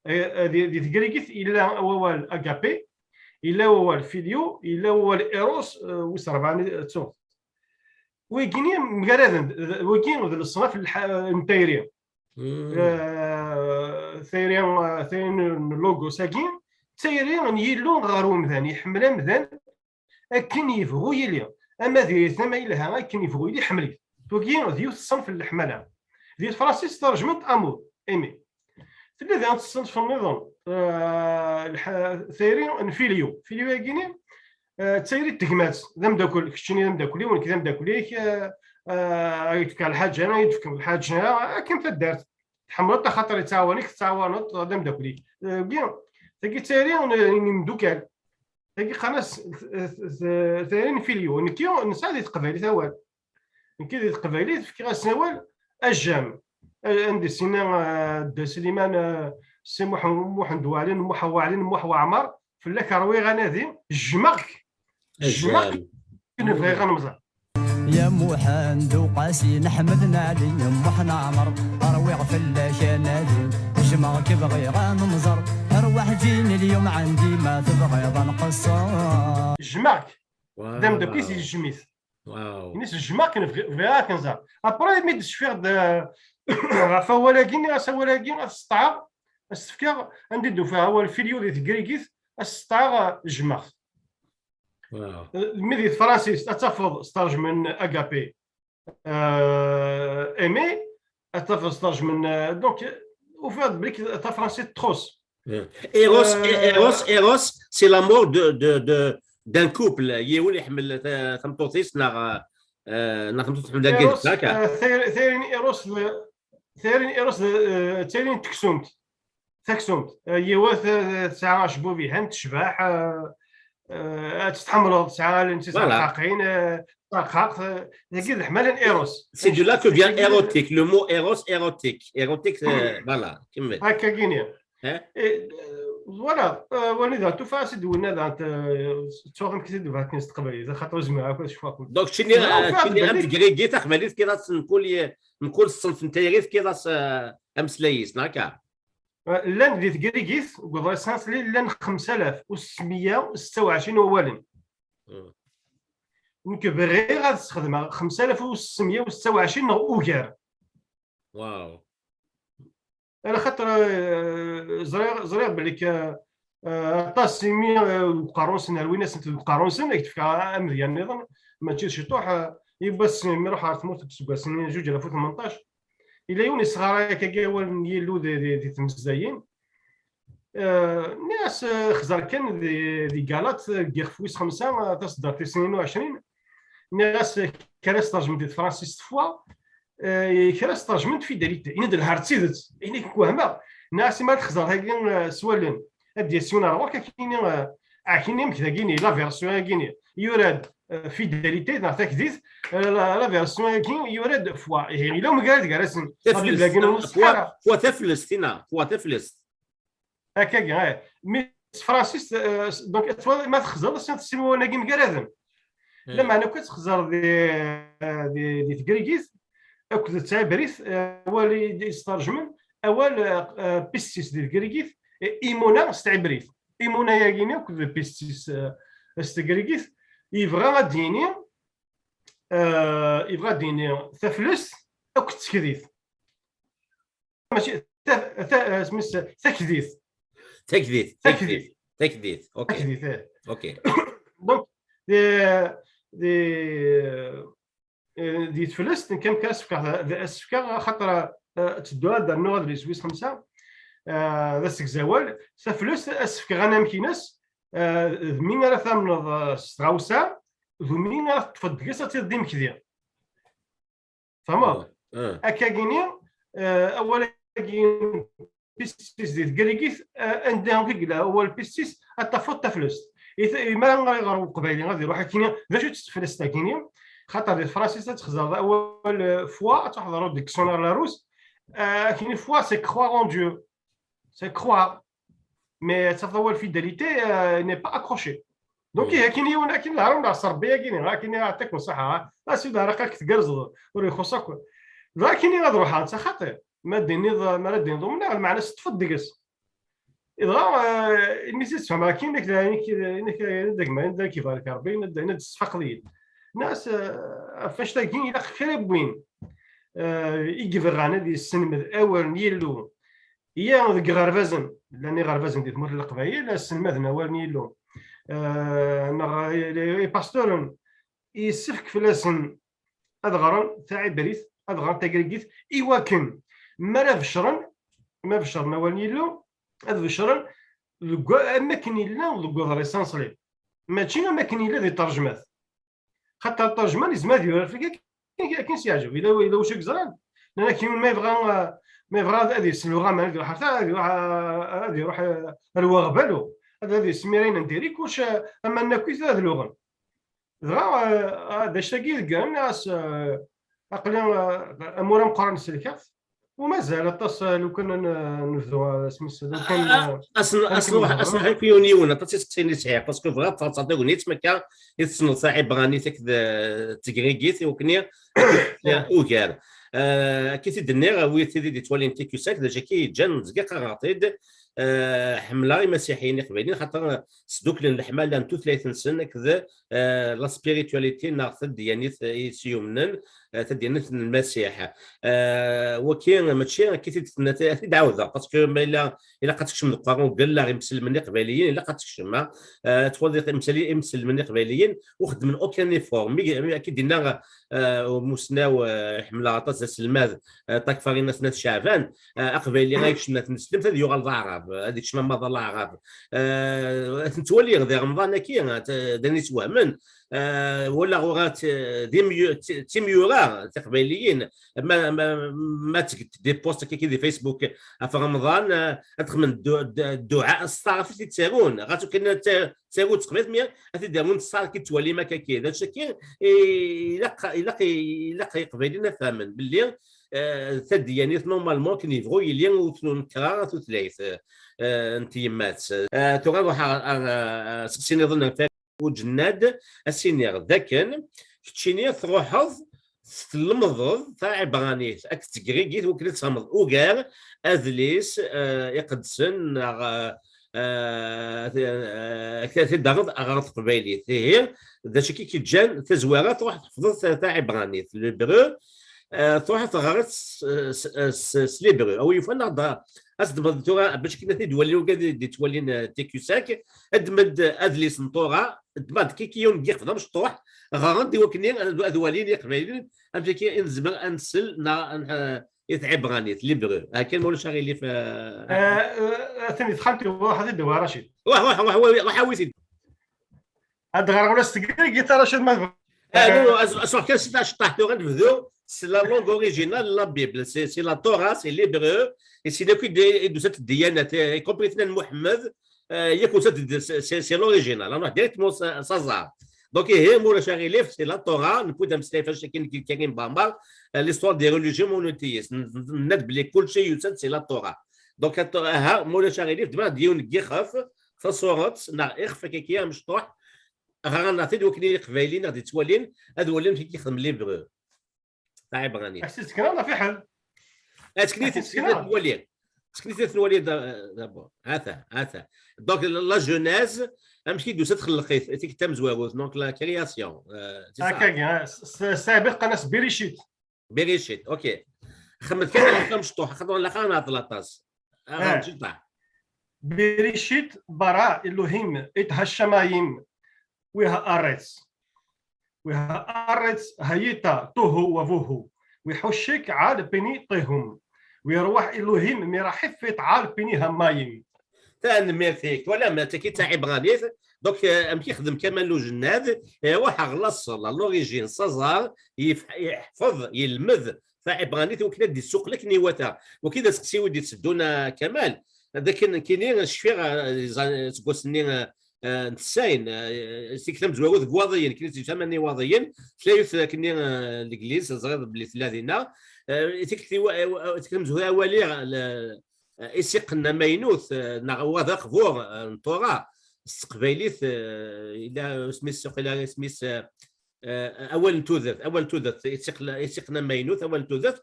Di tegrigit yella wawal agape, yella wawal filio, yella wawal eros, wis rebɛa ttuɣ. Wigini mgaraden, wigi d leṣnaf n tayri. Tayri, tayri n logos-agi d tayri n Yillu ɣer umdan, iḥemmel amdan akken yebɣu yili, ama di tama yelha akken yebɣu yili, iḥemmel-it. Wagi d yiwet ṣṣenf n leḥmala. Di tefransist terjment amour, aimer. Tella diɣen ṣṣenf nniḍen, tayri n filio. Filio-agini d tayri n tegmat, d amdakel, keččini d amdakel-iw, nekk d amdakel-ik, ad yi-d-fkeɣ lḥaǧa, ad yi-d-fkeɣ lḥaǧa, akken taddart. Tḥemmleḍ-t axaṭer yettɛawan-ik, tettɛawaneḍ-t, d amdakel-ik. Tagi, tagi d tayri n, n imdukal. Tagi qqaren-as tayri n filio. Nekki nesɛa di teqbaylit awal. Nekki di teqbaylit fkiɣ-as awal ajjam. Anda i s-yenna Dda Sliman, Si Muḥ-, Muḥend Waɛlin, Muḥ Waɛlin, Muḥ Waɛmer, fell-ak ṛwiɣ anadi, jjmeɣ-k. Jjmeɣ-k. Bɣiɣ ad nemẓer. Ya Muḥend Uqasi, Ḥmed Nɛali, Muḥ Naɛmer, ṛwiɣ fell-ak anadi, jjmeɣ-k bɣiɣ ad nemẓer, rwaḥ ǧin اليوم عندي ma tebɣiḍ ad nqeṣṣer. Jjmeɣ-k. D ameddakel-is yejjem-it. Ini-as jjmeɣ-k, bɣiɣ ad k-nẓer. Après mi d-cfiɣ-d ɣef wawal-agi, nniɣ-as awal-agi ad s-sṭeɛeɣ, ad s-fkeɣ anda i d-ufiɣ awal filio di tegrigit, ad s-sṭeɛeɣ jjmeɣ-t. Mi di tefransist ad tafeḍ sṭerjmen agape, aimer, ad tafeḍ sṭerjmen, donc ufiɣ-d belli tafransist txuṣṣ. Eros, Eros, Eros, c'est l'amour de, de, de, d'un couple. Yiwen iḥemmel tameṭṭut-is neɣ, neɣ tameṭṭut tḥemmel agad. Tayri n Eros, tayri n Eros d tayri n teksumt. Taksumt. Yiwet tesɛa acebbub yelhan, tecbeḥ, ad tt-tḥemmleḍ, tesɛa allen d tisreqqaqin, tarqaqt, dagi d leḥmala n Eros. C'est de là que vient érotique, le mot Eros, érotique. Érotique, voilà, kemmel. Akka gini. Voilà, wanida tufa-as-d winna da, ttuɣ amek i d-bakken s teqbaylit, axaṭer ur zmireɣ akk ad cfuɣ akk. Donc, keččini, keččini am tegrigit, taqbaylit, tefkiḍ-as mkul, mkul ṣṣenf n tayri, tefkiḍ-as ameslay-is, neɣ akka? Llan di tegrigit, deg uḍris-a, llan xemsa alaf u sesmeyya u setta u ɛecrin wawalen. Nekk bɣiɣ ad sxedmeɣ xemsa alaf u sesmeyya u setta u ɛecrin neɣ ugar. Wow. Alaxaṭer ẓriɣ, ẓriɣ belli aṭas imi deg uqerru-nsen, rwin-asent deg uqerru-nsen, ad k-d-fkeɣ amedya nniḍen, mačči d ciṭuḥ, yiwwas mi ruḥ ɣer tmurt deg useggas-nni zuǧ alaf u tmenṭac, yella yiwen yesɣaray akkagi awal n Yillu di, di, di tmezdayin. Nniɣ-as, xẓer kan di, di Galat, deg ixef wis xemsa, taṣeddart tis tnin u ɛecrin. Nniɣ-as, kra s terjment di tefransist foi, kra s terjment fidélité. Ini-d lhar d tidet. Ini-k wehmeɣ. Nniɣ-as, imi ad xẓer tagi s wallen, ad d-yas yiwen ar ɣur-k, ad k-yini, ad k-yini amek dagini, la version-agini. Yura-d fidélité neɣ takdit, la version-agi yura-d foi. Ihi yella umgarad gar-asen. Taflest. Foi taflest, tina, foi taflest. Akkagi, eh. Mi s tefransist, donc, ma texẓeḍ, ass-a tessin wawalen-agi mgaraden. Lameɛna akk ad texẓer di, di, di tegrigit akked tɛebrit, awal i d-yesṭerjmen, awal, eh, eh, pistis di tegrigit, eh, imuna s tɛibrit. Imuna-yagi akk d pistis, eh, s tegrigit, yebɣa ad d-yini, eh, yebɣa ad d-yini taflest akked tekdit. Mačči ta-, ta-, eh, isem-is takdit. Takdit, takdit, takdit. Ok. Takdit, eh. Ok. Donc, di, di, eh, di teflest, nekk amek ara s-fkeɣ, d-, as-fkeɣ, axaṭer, eh, ttedduɣ ad d-rnuɣ adlis wis xemsa, eh, d asegzawal. Taflest, ad s-fkeɣ anamek-ines, eh, d mi ara tamneḍ, eh, s tɣawsa, d mi ara teṭṭfeḍ deg-s ad tiḍ d imekdi. Tfehmeḍ? Ah. Akkagini, eh, awal-agi pistis di tegrigit, eh, anda i yella awal pistis, ad tafeḍ taflest. It-, imi ara ɣer uqbayli ad iruḥ akini, d acu-tt teflest-agini? Xaṭer di tefransist ad txezreḍ awal, eh, foi, ad tḥeḍreḍ deg dictionnaire Larousse, eh, akini foi, c'est croire en Dieu. C'est croire. Mais ad tafeḍ awal fidélité, euh, n'est pas accroché. Donc, Mm. ih, akin yiwen, akin lehrum neɣ s Rebbi, akin, akin aɛṭik n ṣṣaḥa, a sidi, ara qqak tgerzeḍ, ur ixuṣ akk. Dɣa akin ad ruḥeɣ, netta xaṭi. Ma d-tiniḍ, ma ara d-tiniḍ umneɣ, lmeɛna teṭṭfeḍ deg-s. Dɣa, eh, imi s-tfehmeḍ akin, inek, inek, inek, dagma, inek ibarek Rebbi, inek, inek tesfaqeḍ-iyi-d. Nas, eh, ɣef annect-agi, ilaq kra n win, eh, i yebɣan ad yesselmed awal n Yillu, ya deg iɣerbazen, llan iɣerbazen di tmurt n Leqbayel, ad sselmaden awal n Yillu, eh, neɣ i, i, ipasturen, yessefk fell-asen ad ɣren taɛibrit, ad ɣren tagrigit, i wakken mi ara beccren, ma beccren awal n Yillu, ad beccren deg wa-, am wakken yella deg uḍris aneṣli, mačči am wakken yella di ṭerjmat. Xaṭer ṭerjman yezmer ad yurar fell-ak akken, akken s-yeɛǧeb. Yella, yella wacu i yeẓran. Nnan-ak yiwen ma yebɣa, eh, ma yebɣa ad, ad yesluɣ aman, ad iruḥ ar ta-, ad iruḥ, eh, ad iruḥ, eh, ar waɣbalu. Ad, ad yesmir ayen n diri, kuc, eh, aman akk ad luɣen. Dɣa, eh, d acu-agi deg-, as, eh, aql-i, eh, amur ameqqran selkeɣ-t, u mazal aṭas, eh, lukan ad n-, nebdu, eh, asmi s-, lukan, eh, Asen, akken asen, nehder. Asen, ḥafi yiwen yiwen, aṭas iseqsiyen i sɛiɣ, parce que bɣiɣ ad ṭṭfeɣ tagnit, ma akka i tessneḍ taɛibranit akked, eh, tegrigit, i wakken i, ugar. Eh, akka i t-id-nniɣ, wi tid i d-ittwalin TQ cinq, d acu akka i yeǧǧan, nezga qqareɣ-t-id, eh, ḥemmleɣ imasiḥiyen iqbayliyen, xaṭer sduklen leḥmala n tutlayt-nsen akked, eh, la spiritualité neɣ tadyanit i s-yumnen, eh, tadyanit n Lmasiḥ. Eh, waki mačči akka i t-id-tenna, ad t-id-ɛawdeɣ, parce que ma yella ilaq ad tekcem deg uqerru n ugellaɣ imselmen iqbayliyen, ilaq ad tekcem, ah, eh, ad twaliḍ imsali-, imselmen iqbayliyen ur xeddmen aucun effort. Mi, mi, akka i d-yenna, eh, umusnaw, eh, ḥemmleɣ aṭas d aselmad, eh, Ṭakfarinas n At Ceɛban, eh, aqbayli ay yekcem ar tneslemt ad yuɣal d aɛrab, ad yekcem amaḍal aɛrab. Eh, ad ten-ttwaliɣ di Remḍan-agi, eh, d ayen yettwahmen. Eh, walaɣ uɣat, eh, d imyu-, d timyura tiqbayliyin, ma, ma, ma tged des posts akka di Facebook ɣef Remḍan, eh, ad xedmen ddu-, ddu-, dduɛa, asteɛref i t-ittarun, ɣas ur kan ad tt-, ttarun s teqbaylit, mi ad t-id-rnun s ṣṣark i ttwalim akka-agi. D acu-agi, eh, ilaq, ilaq, ilaq Iqbayliyen ad fehmen belli, eh, tadyanit normalement akken yebɣu yili ur tnekra tutlayt, eh, n tyemmat. Eh, tura ruḥeɣ ar, ar, ar seqsi niḍen n Uǧennad, ad s-iniɣ d akken keččini truḥeḍ tlemdeḍ taɛibranit akked tegrigit, wakken ad tfehmeḍ ugar adlis, eh, iqedsen neɣ, eh, eh, ad t-id-taɣeḍ ɣer teqbaylit. Ihi, d acu i k-iǧǧan tazwara truḥ tḥefḍeḍ ta-, taɛibranit, l'hébreu, eh, truḥ teɣriḍ s, s, s, s l'hébreu. A wi yufan neɣ d-, ad s-d-tmeḍ tura, bac akken ad t-id-walin wigad i d-ittwalin, eh, TQ cinq, ad d-tmeḍ adlis n Ṭura, d-, ma d kiki yiwen n yixef d amecṭuḥ, ɣren-d i wakken ad, ad walin Iqbayliyen, amek akka i nezmer ad nsel neɣ ad n-, eh, i tɛibranit, l'hébreu. Akken ma ulac aɣilif, eh, Eh, eh, atan di texxamt-iw, ruḥ ad t-id-awi Racid. Ruḥ, ruḥ, ruḥ, ruḥ, ruḥ, awi-t-id. Ad d-ɣreɣ ula s tegrigit a Racid ma tebɣiḍ. Ah, non, non, as-, as-, kan si taceṭṭaḥt tura ad nebdu s la langue originale, la Bible. C'est, c'est la Torah, c'est l'hébreu. Et c'est là que d-, d-tusa-d ddyanat, eh, y compris Nna Muḥemmed, eh, yak tusa-d, c'est, c'est, c'est l'original. Alors, directement, ça, ça sort. Donc, ihi, ma ulac aɣilif, c'est la Torah, newwi-d ameslay ɣef wacu akken i d-yenna Karim Bamar, eh, l'histoire des religions monothéistes. N-, n-, nenna-d belli kulci yusa-d, c'est la Torah. Donc, la Torah, aha, ma ulac aɣilif, d-, d yiwen n yixef, tasuret, neɣ ixef akka-agi amecṭuḥ, ɣran-aɣ-t-id wakken i Iqbayliyen ad ttwalin, ad walin amek i yexdem l'hébreu. Taɛibranit. Ad s-tt-tekneḍ neɣ fiḥel? Ad tekni Ad s-tt-tekneḍ. Ad wali. Seknet-it nwali d'abord. Ata, ata. Donc, la Genèse, amek i d-tusa txelleq-it, i tikkelt tamezwarut, donc la création. Euh, c'est ça. Akkagi, ah, s-, s-, saɛiq qan-as Bereshit. Bereshit, ok. Xemmet kan ɣef amecṭuḥ, xaṭer ilaq ad nɛeṭṭel aṭas. Ah, ah. Bereshit bara Elohim et hashamayim, wi ha'aretz. Wi ha'aretz hayita tohu wa vohu. Wi hushik al pini tehum. Wi rwaḥ Elohim miraḥifet al pini hamayim. Tanemmirt-ik. Twalam, tagi d taɛibranit. Donc, euh, amek ixdem Kamal Ujennad, euh, iruḥ ɣer laṣel, à l'origine, s aẓar, yef-, yeḥfeḍ, yelmed taɛibranit, wakken ad d-issuqel akken iwata. Wakken d aseqsi wi d-itteddun, a Kamal, d akken nekkini cfiɣ, euh, seg wass-nni, euh, euh, n tsayen, euh, tikkelt tamezwarut deg Iwaḍiyen, akken i tt-yefhamen Iwaḍiyen, tella yiwet akkenni, euh, legliz, teẓriḍ belli tella dinna. Euh, tikkelt iwa-, iwa-, tikkelt tamezwarut waliɣ, le-, euh, isiqen amaynut, euh, neɣ wa d aqbur, euh, n Ṭura, s teqbaylit, euh, ila isem-is, ila isem-is, euh, euh, awal n tudert, awal n tudert, isiqen, isiqen amaynut, awal n tudert,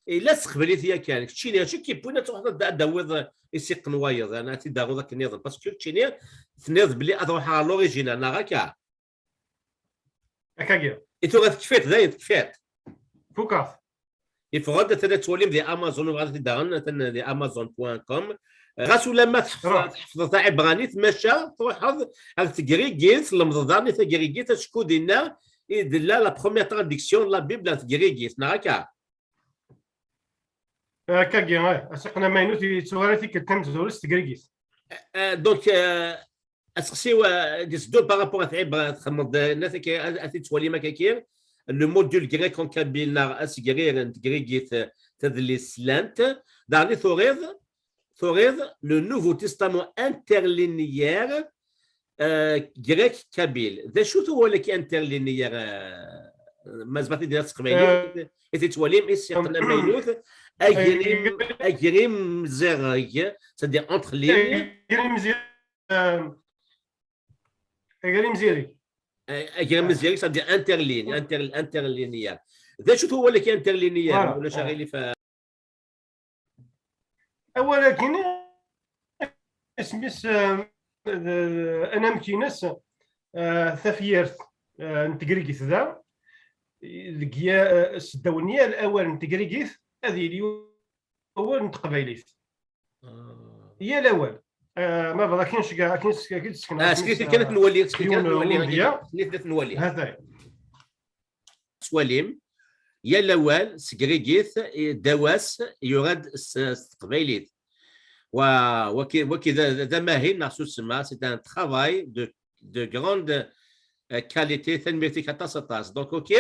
ila s teqbaylit yakan. Keččini, acu k-yewwin ad truḥeḍ ad, ad d-tawiḍ isiqen wayeḍ, ad t-id-taruḍ akken nniḍen? Parce que keččini, tenniḍ belli ad ruḥeɣ ɣer l'original, neɣ akka? Akkagi. I tura tekfiḍ, dayen tekfiḍ. Fukeɣ-t. Yeffeɣ-d, atan ad twalim di Amazon, u bɣiɣ daɣen, atan di amazon point com. Ɣas ulamma tḥef-, tḥefḍeḍ taɛibranit, maca truḥeḍ ɣer tegrigit, tlemdeḍ daɣen i tagrigit, acku dinna i d-tella la première traduction de la Bible ɣer tegrigit, neɣ akka? Akkagi, ah, asiqen amaynut yettuɣal tikkelt tamezwarut s tegrigit. Euh, donc, euh, aseqsi-w, euh, d-iseddu par rapport à tɛibra txedmeḍ, euh, nna-t akka, ad, ad t-id-twalim akka-ki, le module grec en kabyle, neɣ asegrir n tegrigit, euh, tadlist slant. Daɣen i turiḍ, turiḍ le Nouveau Testament interlinéaire, euh, grec kabyle. D acu-t wawal-agi interlinéaire, euh, ma zemreɣ ad t-id-iniɣ s teqbaylit, euh, i t-ttwalim, isiqen amaynut, agrim, agrim mzireg, c'est-à-dire entre lignes. Agrim mzireg, euh, agrim mzireg. Euh, agrim mzireg, c'est-à-dire interligne, inter-, interlinéaire. D acu-t wawal-agi interlinéaire, voilà, ma ulac aɣilif? Awal-agi, isem-is, eh, d-, anamek-ines, eh, tafyirt, eh, n tegrigit da, deg ya-, eh, seddaw n yal awal n tegrigit, ad yili awal n teqbaylit. Ah. Yal awal. Eh, ma bɣa akin cga-, akin s-, akin s-, Ah, akin s-, seknet kan ad t-nwali, seknet kan ad t-nwali, umedya. Seknet kan ad t-nwali. Hatay. Tettwalim, yal awal s tegrigit, i-, ddaw-as yura-d s, s teqbaylit. Wa, waki, waki d, d, d amahil neɣ s usma, c'est un travail de, de grande, euh, qualité, tanemmirt-ik aṭas, aṭas. Donc, ok,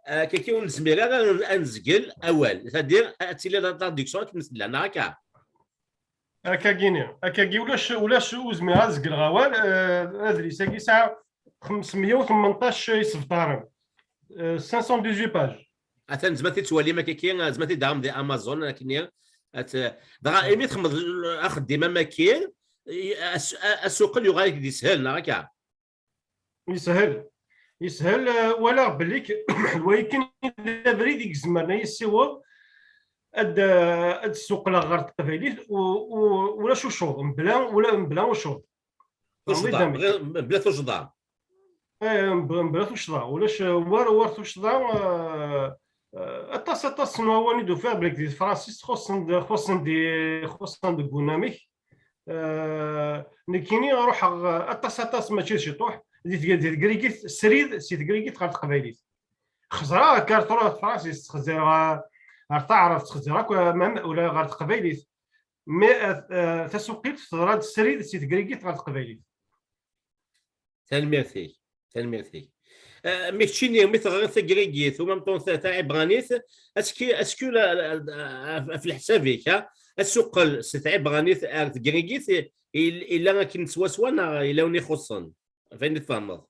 euh, kaki ur nezmir ara ad nezgel awal, c'est-à-dire ad tili la traduction akken tella, neɣ akka? Akkagini, akkagi ulac, ulac ur zmireɣ ad zegleɣ awal, eh, adlis-agi yesɛa xemsemya u tmenṭac isebtaren, eh, cinq cent dix-huit pages. Atan zmat i tettwalim akkaki, zmat i d-taɣem di Amazon, akkenni. At, dɣa, imi txedmeḍ axeddim am akkin, i-, as-, a-, asuqel yuɣal-ak d ishel, neɣ akka? Yeshel. Yeshel, eh, walaɣ belli k-, wayi kan d abrid i izemren ad yi-ssiweḍ ad, eh, ad d-ssuqleɣ ɣer teqbaylit u, u, ulac ucuḍ, mebla, ula, mebla ucuḍ. Tuccḍa, mebla tuccḍa. Eh, mebla, mebla tuccḍa. Ulac, eh, war, war tuccḍa, eh, eh, aṭas, aṭas n wawalen i d-ufiɣ belli di tefransist xuṣṣen-d, xuṣṣen-d, xuṣṣen deg unamek. Eh, nekkini ruḥeɣ, eh, aṭas, aṭas, mačči d ciṭuḥ, di tg-, di tegrigit, srid si tegrigit ɣer teqbaylit. Xezreɣ akka ar tura tefransist, xezreɣ, eh, ar taɛrabt, xezreɣ akk, eh, même ula ɣer teqbaylit. Mais, eh, eh, tasuqilt teḍra-d srid si tegrigit ɣer teqbaylit. Tanemmirt-ik, tanemmirt-ik. Eh, mi keččini, mi teɣriḍ tagrigit, u même temps ta-, taɛibranit, est-ce que, est-ce que la, la, la, ɣef, ɣef leḥsab-ik, ha, asuqel si tɛibranit ar tegrigit, i-, i-, ila akken swaswa neɣ ila win ixuṣṣen? Ɣef ayen i tfehmeḍ.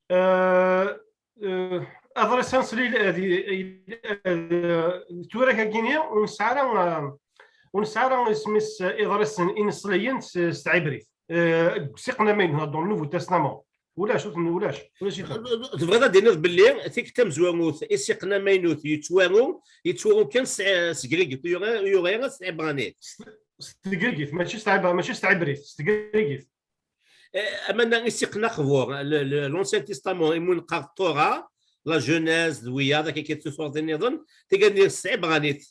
Eh, eh, aḍris-a s lil-, eh, di, eh, tura-agi-ni, ur nesɛi ara, eh, ur nesɛi ara isem-is, eh, iḍrisen ineṣliyen s, s tɛibrit. Eh, deg usiqen amaynut, dans le Nouveau Testament. Ulac, ur ten-, ulac, ulac-iten. Tebɣiḍ ad d-tiniḍ belli tikkelt tamezwarut, isiqen amaynut yettwaru, yettwaru kan s, s Grigit, ur yuɣ ara s tɛibranit. S s tegrigit, mačči s tɛibra-, mačči s tɛibrit, s tegrigit. Eh, amanna isiqen aqbur, le, le, l'Ancien Testament, imu neqqar Torah, la Genèse, d wiyaḍ, akka kan tusuṛtin nniḍen, tigad-nni s tɛibranit.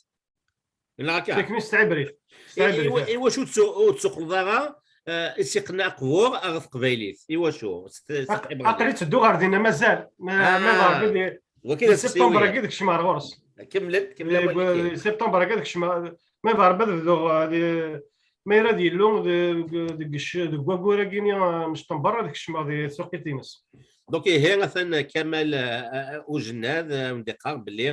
Neɣ akka? Tikni s tɛibrit. S I- tɛibrit. iwa- Iwacu ur tsu- ur tsuqleḍ ara eh, isiqen aqbur ɣer teqbaylit? Iwacu? S t- s Aq- tɛibranit. Aql-i ttedduɣ ɣer din a mazal. Ma Ah. Ma d Rebbi di Wagi d septembre-agi d kecmeɣ ɣur-s. Kemmlet, kemmlet Di- awal-agi. Di septembre-agi d kecmeɣ. Ma d Rebbi ad bduɣ, eh, di, ma yella ad yellu de- de- deg c- deg waggur-agi-ni, eh, n September ad kecmeɣ di tsuqilt-ines. Donc ihi atan Kamal eh, eh, Ujennad eh, wen-d-iqqar belli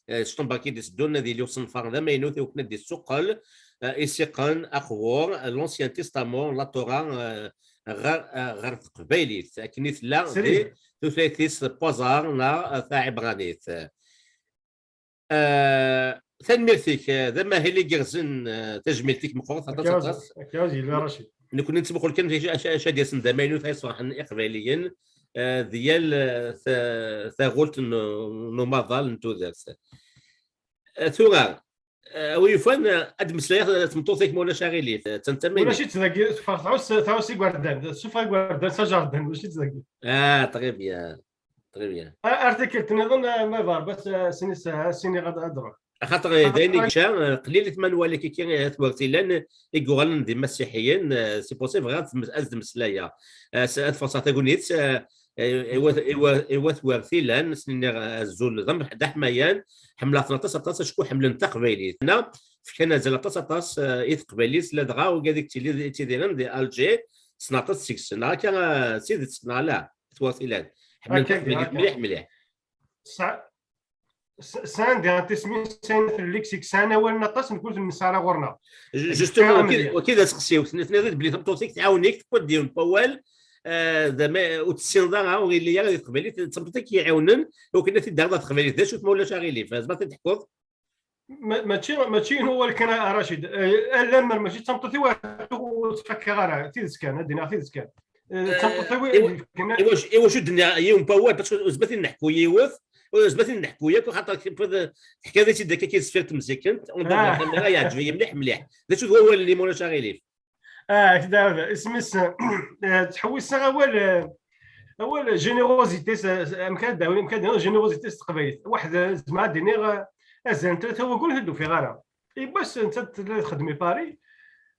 eh, September-agi d-iteddun ad yili usenfar d amaynut i wakken ad d-issuqqel eh, isiqen aqbur, l'Ancien Testament, la Torah eh, ɣer eh, ɣer teqbaylit akken i tella di Srid. tutlayt-is n waẓar neɣ eh, taɛibranit. Eh, tanemmirt-ik, eh, d amahil igerrzen, eh, tajmilt-ik meqqret aṭas aṭas. Akka yella Racid. Nekkni nettmuqul kan acu acu ad yasen d amaynut ay sferḥen iqbayliyen eh, di yal eh, ta- taɣult n n umaḍal n tudert. Eh, tura eh, a wi yufan eh, ad d-meslayeɣ eh, tmeṭṭut-ik ma ulac aɣilif, eh, d tantamaynut. Ulac-itt dagi, teffeɣ tɛuss tɛuss igerdan, tessufeɣ igerdan s ajerdan, ulac-itt dagi. Ah, très bien, très bien. Ar tikkelt nniḍen, eh, ma d Rebbi, eh, sini s- eh, sini ad ad ruḥ. Axaṭer eh, d ayen i yečča eh, qlilit ma nwali kiki eh, at Wertilen i yuɣalen d imasiḥiyen, eh, c'est pour ça bɣiɣ ad tmes- ad d-meslayeɣ. Eh, s- ad ferṣeɣ tagnit eh, eh, i wat- i wa- i wat Wertilen, s-nniɣ eh, azul d am- d aḥmayan, ḥemmleɣ-ten aṭas aṭas acku ḥemmlen taqbaylit. Neɣ fkan azal aṭas aṭas eh, i teqbaylit, ladɣa wigad i yettili- yettidiren di Alger, ssneɣ aṭas seg-sen. Neɣ akka eh, d tidet neɣ ala? At Wertilen ḥemmlen Akka, taqbaylit akka. Mliḥ mliḥ. Sa- s- sɛan diɣen tismin, sɛan fell-ak seg sɛan awalen aṭas, nekk ur ten-nesɛi ara ɣur-neɣ. Justement, Nefka wakid asqsi-w, tenniḍ belli tameṭṭut-ik tɛawen-ik, tewwi-d yiwen n wawal, eh, d ama- ur tessineḍ ara, ur yelli ara di teqbaylit, d tameṭṭut-ak i iɛawnen i wakken ad t-id-taɣeḍ ɣer teqbaylit. D acu-t ma ulac aɣilif? Tzemreḍ ad t-id-teḥkuḍ? Ma- Mačči mačči n wawal kan, a Racid. Eh, alammer mačči d tameṭṭut-iw ur tt-fakkeɣ ara, tidet kan, ad d-iniɣ tidet kan. Eh, d tameṭṭut-iw Eh, iwa- yefkan. Iwacu iwacu d-nniɣ yiwen n wawal, parce que ur nezmir ad neḥku yiwet, ur nezmir ad neḥku yakk, xaṭer teḥkiḍ-itt-id akka ki zfir temzikent, on Ah. kamera yeɛǧeb-iyi mliḥ mliḥ. D acu d wawal-nni ma ulac aɣilif? Ah, ak-d-ɛawdeɣ. Isem-is, eh, ttḥewwiseɣ awal, eh, awal générosité, s- s- amek ad d-awin, amek ad d-iniɣ générosité s teqbaylit. Waḥed, eh, zemreɣ ad d-iniɣ, eh, azal n tlata wagguren ur t-id-ufiɣ ara. Yiwwas, nettat tella txeddem i Paris,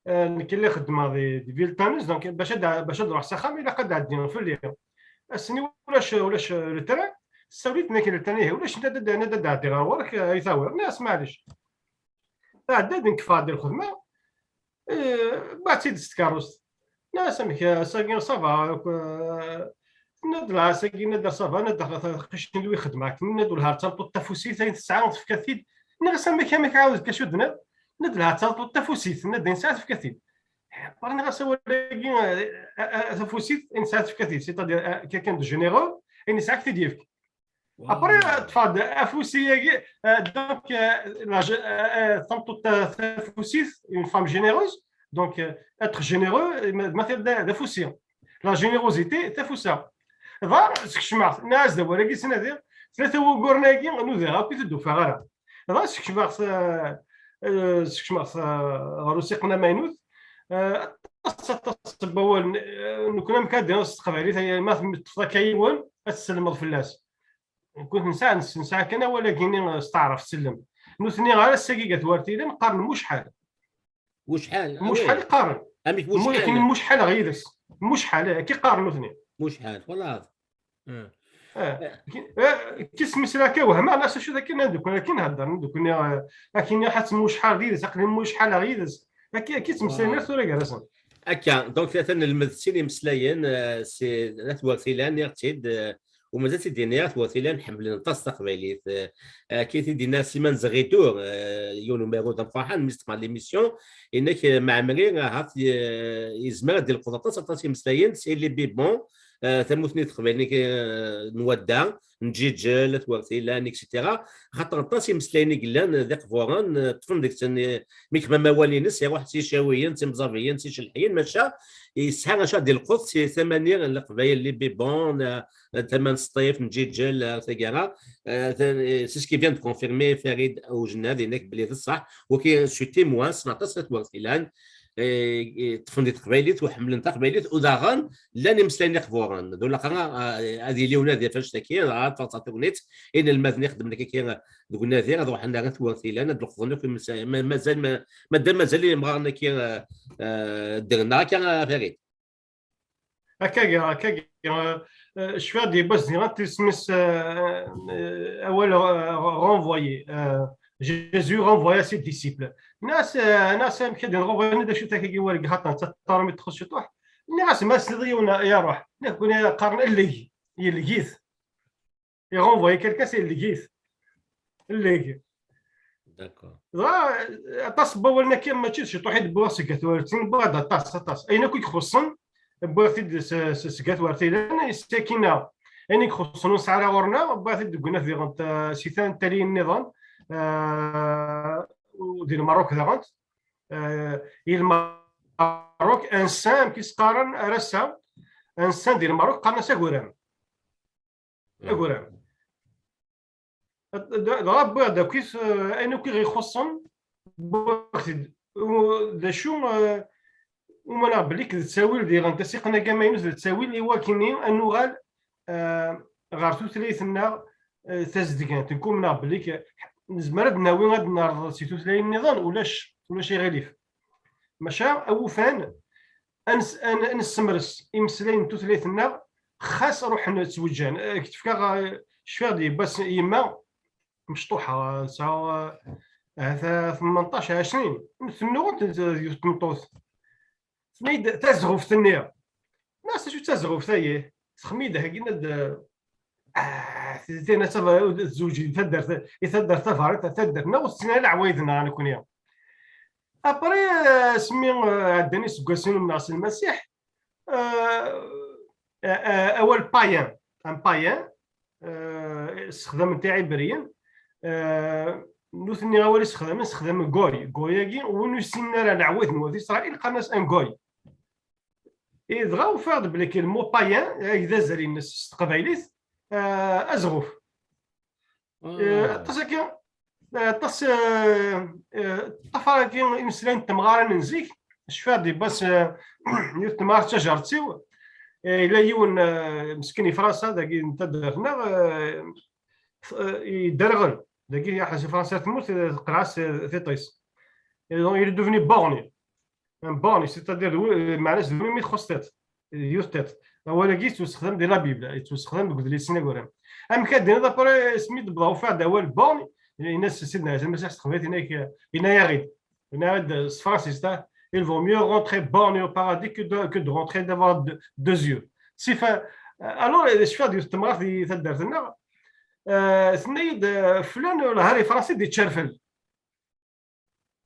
eh, nekk lliɣ xeddmeɣ di, di Ville Taneuse, donc bac ad, bac ad ruḥ s axxam, ilaq ad ɛeddiɣ fell-i. Ass-nni ulac, ulac le train, sawlit-nni le train, ihi ulac, nadi ad, nadi ad ɛeddiɣ ɣer ɣur-k, eh, ay tawiḍ. Nniɣ-as, maɛlic. Tɛedda-d, nekk ffɣeɣ-d i lxedma, eh, baɛt-tt-id s tkeṛṛust. Nniɣ-as, amek, ass-agi, ça va, eh, tenna-d, la, ass-agi, nadi, ça va, nadi, taqcict n wi xedmeɣ, akken nadi, ur lha d tameṭṭut tafusit, ayen tesɛa tefka-t-id. Nniɣ-as, amek, amek ɛawed-k acu d-tenniḍ? Nadi, lha d tameṭṭut tafusit, nadi, ayen tesɛa tefka-t-id. Ḥeqper, nniɣ-as, awal-agi, eh, eh, eh, tafusit, ayen tesɛa tefka-t-id, c'est-à-dire, eh, quelqu'un de généreux, ayen yesɛa ad k-t-id-yefk. Après, ṭṭfeɣ-d afusi-agi, euh, donc, euh, la ge- euh, euh, tameṭṭut ta- tafusit, une femme généreuse, donc, euh, être généreux, euh, ma ma tella d afusi. La générosité, tafusa. Dɣa skecmeɣ-t, nniɣ-as-d awal-agi, ttnadiɣ tlata wuguren-agi, nudaɣ akk, ur t-id-ufiɣ ara. Dɣa skecmeɣ-t, euh, euh, skecmeɣ-t, euh, ɣer usiqen amaynut. Euh, aṭas, aṭas n wawalen, euh, nekkni amek ad d-iniɣ s teqbaylit, ay ma teṭṭfeḍ akka yiwen, ad tselmeḍ fell-as. Nekkni nesɛa, nesɛa kan awal-agi-nni s taɛrabt, sellem. Nutni ɣer ass-agi gat Wertilen qqaren mucḥal. Mucḥal, Mucḥal i qqaren. Amek Mu- mucḥal? Akken mucḥal ɣer yid-s. Mucḥal, eh, akka i qqaren nutni. Mucḥal, voilà. Eh, ki- eh, Kismis la akka wehmeɣ, nniɣ-as acu d akken, nekkni akken heddren, nekkni, eh, akken ḥatt mucḥal ɣer yid-s, aqli mucḥal ɣer yid-s. Akka, akka ttmeslayen ar tura gar-asen. Akka, donc, tlata n lmed sin imeslayen, eh, si At Wertilen, nniɣ-tt-id, eh, u mazal tt-id-iniɣ, At Wertilen ḥemmlen aṭas taqbaylit. Eh, akka i t-id-yenna Siman Zeridur, eh, yiwen umaru d ameqqran, mi s-teqma l'émission, yenna-k, eh, Mɛemmri, eh, ahat, eh, yezmer ad d-ilqeḍ aṭas, aṭas imeslayen, si Libibon, eh, tamutni teqbaylit, eh, n wadda, n Ǧiǧel, at Wertilan, et cetera. Xaṭer aṭas imeslayen i yellan d iqburen, eh, ṭṭfen deg-sen, eh, mi kmam awal-ines, iruḥ s yicawiyen, d timẓabiyin, d ticelḥiyin, maca yesɛa acu ad d-ilqeḍ si tama-nni n Leqbayel, les Bibons, eh, tama n Sṭif, n Ǧiǧel, eh, taggara. Eh, ta-, eh, c'est ce qui vient de confirmer Farid Oujna, dinna belli d ṣṣeḥ, waki je suis témoin, ssneɣ aṭas n at Wertilan, eh, eh, ṭṭfen di teqbaylit u ḥemmlen taqbaylit, u daɣen llan imeslayen iqburen. D ulaqra, eh, ad yili unadi ɣef annect-agi, dɣa ad tferṣ tegnit, inelmaden ixeddmen akka deg unadi, ad ruḥen ar at Wertilan, ad d-leqḍen akk imeslayen, ma-, mazal, ma-, madam mazal imɣaren-agi, eh, eh, ddren akka, a Farid. Akkagi, akkagi, euh, euh, cfiɣ-d yiwwas diɣen tisem-is, euh, euh, awal, euh, renvoyé. Euh, Jésus renvoya ses disciples. Nniɣ-as, euh, nniɣ-as amek ad yenɣuɣ wayen d acu-t akkagi wargaz, xaṭer netta ṭṭarmi txuṣ ciṭuḥ. Nniɣ-as ma tessneḍ yiwen, ya ruḥ. Nniɣ-kuni qqaren lleg, yelleg-it. Iɣunvoyi quelqu'un, c'est lleg-it. Lleg. D'accord. Dɣa, aṭas n wawalen akka, mačči d ciṭuḥ i d-wwiɣ seg At Wertilen, wwiɣ-d aṭas, aṭas. Ayen akk i ixuṣṣen, wwiɣ-t-id s, s, seg At Wertilen, sakkin-a. Ayen i ixuṣṣen ur nesɛi ara ɣur-neɣ, wwiɣ-t-id deg unaf diɣen, eh, si tantaliyin nniḍen, eh, u di Lmerruk daɣen. Eh, i Lmerruk, ansa, amek i s-qqaren ar ass-a, ansa di Lmerruk qqaren-as aguram. Aguram. Dɣa wwiɣ-d akkit, eh, ayen akk i ɣ-ixuṣṣen, wwiɣ-t-id. U-, d acu, eh, umaneɣ belli d ttawil diɣen, tasiqen-agi amaynut d ttawil i wakken ad nuɣal, eh, ɣer tutlayt-nneɣ, eh, tazedgant. Nekk umneɣ belli k-, nezmer ad d-nawi, ad d-nerḍel si tutlayin nniḍen, ulac, ulac aɣilif. Maca awufan, ad nes-, ad n-, ad nessemres imeslayen n tutlayt-nneɣ, xas ruḥen ttweǧǧan. Ad k-d-fkeɣ, eh, cfiɣ-d yiwwas yemma, mecṭuḥa, tesɛa, eh, ahat tmenṭac, ɛecrin, tennuɣent yiwet n tmeṭṭut. Tenna-yi-d tazɣuft-nni. Nniɣ-as acu d tazɣuft-ayi? Texmid hagin ad, ah, tin ad taba-, tezweǧ di taddart, i taddart tabarit, taddart-nneɣ ur tettili ara leɛwayed-nneɣ nekkni. Après, euh, asmi, euh, ɛeddan iseggasen ur nneɣ s Lmasiḥ, euh, euh, euh, awal païen, un païen, euh, sexdamen tiɛibriyen, euh, nutni awal i sexdamen, sexdamen goy. Goy-agi, win ur yessinen ara leɛwayed n wat Isṛayil, qqaren-as un goy. I dɣa ufiɣ-d belli le mot païen, agi d azal-ines s teqbaylit, euh, azɣuf. Eh, aṭas akka, eh, aṭas, eh, eh, ṭṭafar-agi imeslayen n temɣarin n zik, cfiɣ-d yiwwas, eh, yiwet temɣart d tajert-iw, eh, yella yiwen, eh, meskin i Fransa, dagi n taddart-nneɣ, eh, eh, yedderɣel, dagi aḥaz i Fransa temmut, eh, teqleɛ-as, eh, tiṭ-is. Et donc, il est devenu borgne. Un borgne, c'est-à-dire, d wi-, meɛna-s d win mi txuṣṣ tiṭ, yiwet tiṭ. Awal-agi yettwasexdam di la Bible, yettwasexdam deg udlis-nni aguram. Amek ad d-tiniḍ, après, asmi d-wwḍeɣ ufiɣ-d awal borgne, yenna-s Sidna Ɛisa Lmasiḥ s teqbaylit, yenna-k, yenna-yaɣ-id, yenna-yaɣ-id s tefransist, ah, il vaut mieux rentrer borgne au paradis que de, que de rentrer d'avoir deux, deux yeux. Sif, alors, cfiɣ-d yiwet temɣart di taddart-nneɣ, eh, tenna-yi-d, eh, flan, lhar ifransi d-iččerfel.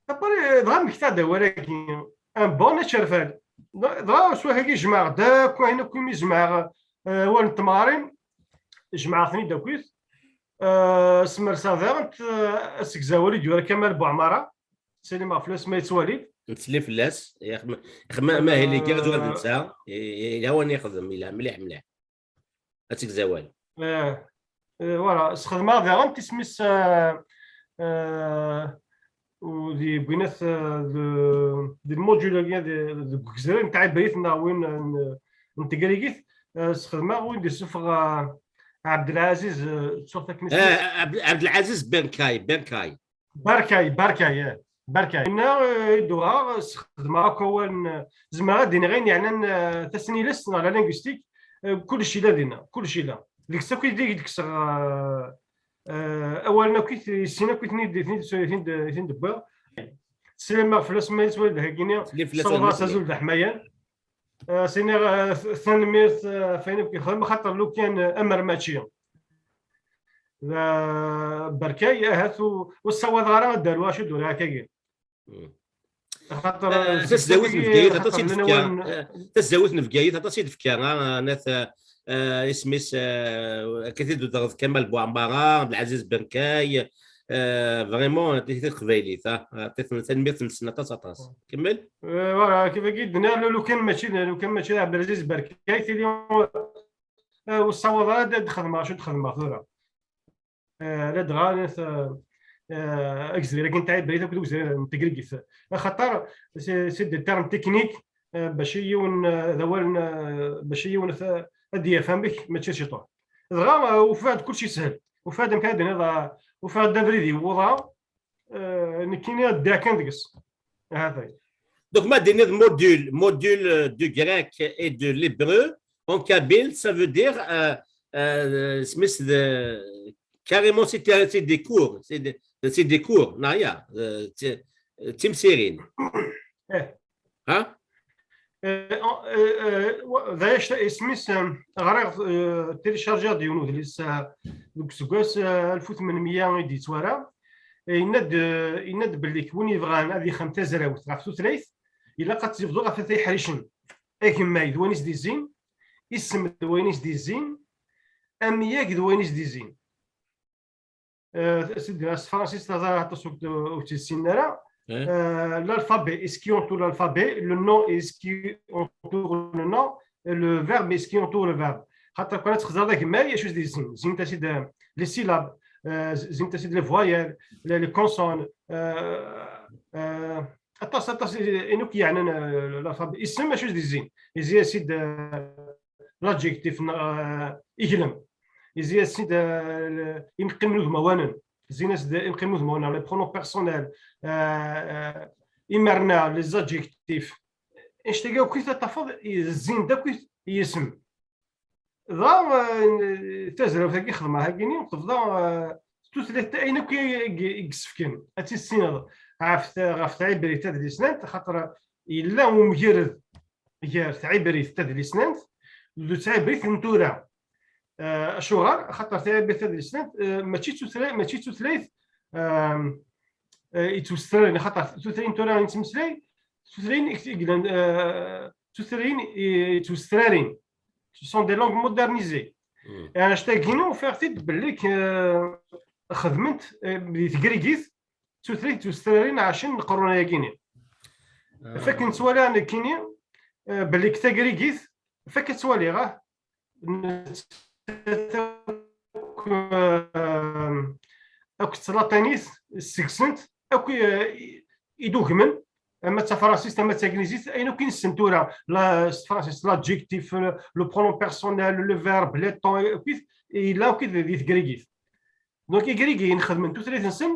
Après, dɣa mmektaɣ-d awal-agi, un bon ačerfal. Dɣa s wahagi jemɛeɣ-d akk ayen akk imi jemɛeɣ, eh, awal n temɣarin, jemɛeɣ-ten-id akkit. Eh, smerseɣ daɣen, eh, asegzawal i d-yura Kamal Buɛmara, ttsellimeɣ fell-as ma yettwali-d. Nettsellim fell-as, ixem-, ixem-, amahil igerrez ula d netta, i-, i-, yelha wayen yexdem, yelha mliḥ, mliḥ. Ad tegzawal. Eh, eh, voilà, sxedmeɣ daɣen tismi-s, eh, eh, u di bwinat, eh, de, di lmodule-agi, di, deg ugezrir n tɛibrit neɣ win n, n tegrigit, eh, sxedmeɣ win d-isuffeɣ, eh, Ɛebdelɛaziz, eh, ttuɣ taknist-is. Eh, Ɛebd-, Ɛebdelɛaziz Berkay, Berkay. Berkay, Berkay, eh, Berkay. Inna, eh, i d-uɣeɣ, sxedmeɣ akk awalen, eh, zemreɣ ad d-iniɣ ayen yeɛnan, eh, tasnilest neɣ la linguistique, eh, kullec yella dinna, kullec yella. Deg-s akk i d-, i d-kkseɣ, eh, eh, awalen akk i t-, sin akk i ten-id, i ten-id, i ten-id, i ten-id-wwiɣ. Ttsellimeɣ fell-as ma yettwali-d hagini, ssawḍeɣ-as azul d aḥmayan. Eh, s-iniɣ, eh, tanemmirt, eh, ɣef wayen akk yexdem, axaṭer lukan, eh, amer mačči d Berkay, ahat u-, ur ssawaḍeɣ ara ad d-aruɣ acu d-uriɣ akkagi. Mm. Axaṭer, eh, eh, tasdawit n Bgayet aṭas i d-tefka, eh, tasdawit n Bgayet aṭas i d-tefka, ah, nat, eh, euh, isem-is, euh, akka i d-udreḍ Kamal Bouamara, Abdelaziz Berkay, euh, vraiment, d teqbaylit, ah, tanemmirt-nsen aṭas, aṭas. Kemmel. Euh, voilà, kif i d-nniɣ, lu-, lukan mačči, lukan mačči d Abdelaziz Berkay, tili, euh, ur ssawaḍ ara ad, ad xedmeɣ acu d-xedmeɣ tura. Euh, ladɣa, euh, euh, agezrir-agi n tɛibrit akked ugezrir n tegrigit. Axaṭer, c'est, c'est des termes techniques, euh, bac i yiwen, euh, d awal, euh, bac i yiwen ad, ad yaf amek, mačči d ciṭuḥ. Dɣa, euh, ufiɣ-d kullec yeshel. Ufiɣ-d amek ara d-iniḍ, euh, ufiɣ-d abrid yewweḍ-aɣ, euh, nekkini ad ddiɣ kan deg-s. Ahat. Donc, ma d-iniḍ module, module, euh, du grec et de l'hébreu en kabyle, ça veut dire, euh, euh, smith de, carrément, c'est, c'est des cours, c'est des, c'est des cours, naya, euh, c'est, euh, timsirin. Eh. Hein? Euh, en-, euh, euh, wa-, d aya, isem-is, euh, ɣriɣ, euh, télécharger-d yiwen udlis, euh, deg useggas, euh, alef u tmenmeyya i d-yettwara. Yenna-d, yenna-d belli win yebɣan ad yexdem tazrawt ɣef tutlayt, ilaq ad tt-yebḍu ɣef at yeḥricen. Agemmay d wayen i s-d-izzin, isem d wayen i s-d-izzin, amyag d wayen i s-d-izzin. Euh, s-, s tefransist, aṭas ur t-, ur tt-ssinen ara. Euh, l'alphabet est ce qui entoure l'alphabet, le nom est ce qui entoure le nom, le verbe est ce qui entoure le verbe. Xaṭer kan ad txeẓreḍ agemmay, acu s-d-yezzin? Zzint-as-id, euh, les syllabes, euh, zzint-as-id les voyelles, les, les consonnes, euh, euh, aṭas, aṭas, ayen akk yeɛnan, euh, l'alphabet. Isem, acu s-d-yezzin? Yezzi-as-id, euh, l'adjectif, neɣ, euh, iglem. Yezzi-as-id, euh, imeqqimen udmawanen. Zzin-as-d imeqqimen udmawanen, les pronoms personnels, euh, euh, imerna, les adjectifs. Annect-agi akk i tafeḍ, zzin-d akk i yisem. Dɣa, euh, tazrawt-agi xedmeɣ-agi-ni, tebḍa, euh, tutlayt, ayen akk i, i, i yessefken ad tissineḍ ɣef t-, ɣef tɛibrit tadlisnant, xaṭer yella umgired gar tɛibrit tadlisnant d tɛibrit n tura. Euh, acuɣer? Xaṭer tɛibrit tadlisnant, euh, mačči d tutla-, mačči d tutlayt, euh, euh, yettwesrarin, xaṭer tutlayin tura i nettmeslay, tutlayin i, i yellan, euh, tutlayin i, yettwesrarin. Ce sont des langues modernisées. Annect-agi-ni ufiɣ-t-id belli k-, euh, xedment, euh, di tegrigit, tutlayt d tustrarin ɛacen lqerrun-agi-ni. Fak nettwali nekkini, eh, belli deg tagrigit, fak ad twaliɣ, ah, nettat akk, eh, akked tlaṭinit ssegsent akk, eh, i, idugmen, ama d tafransist, ama d taglizit, ayen akk i nessen tura, la, s tefransist, l'adjectif, le, le pronom personnel, le verbe, le temps, akk i, yella akk di, di tegrigit. Donc, igrigyen xedmen tutlayt-nsen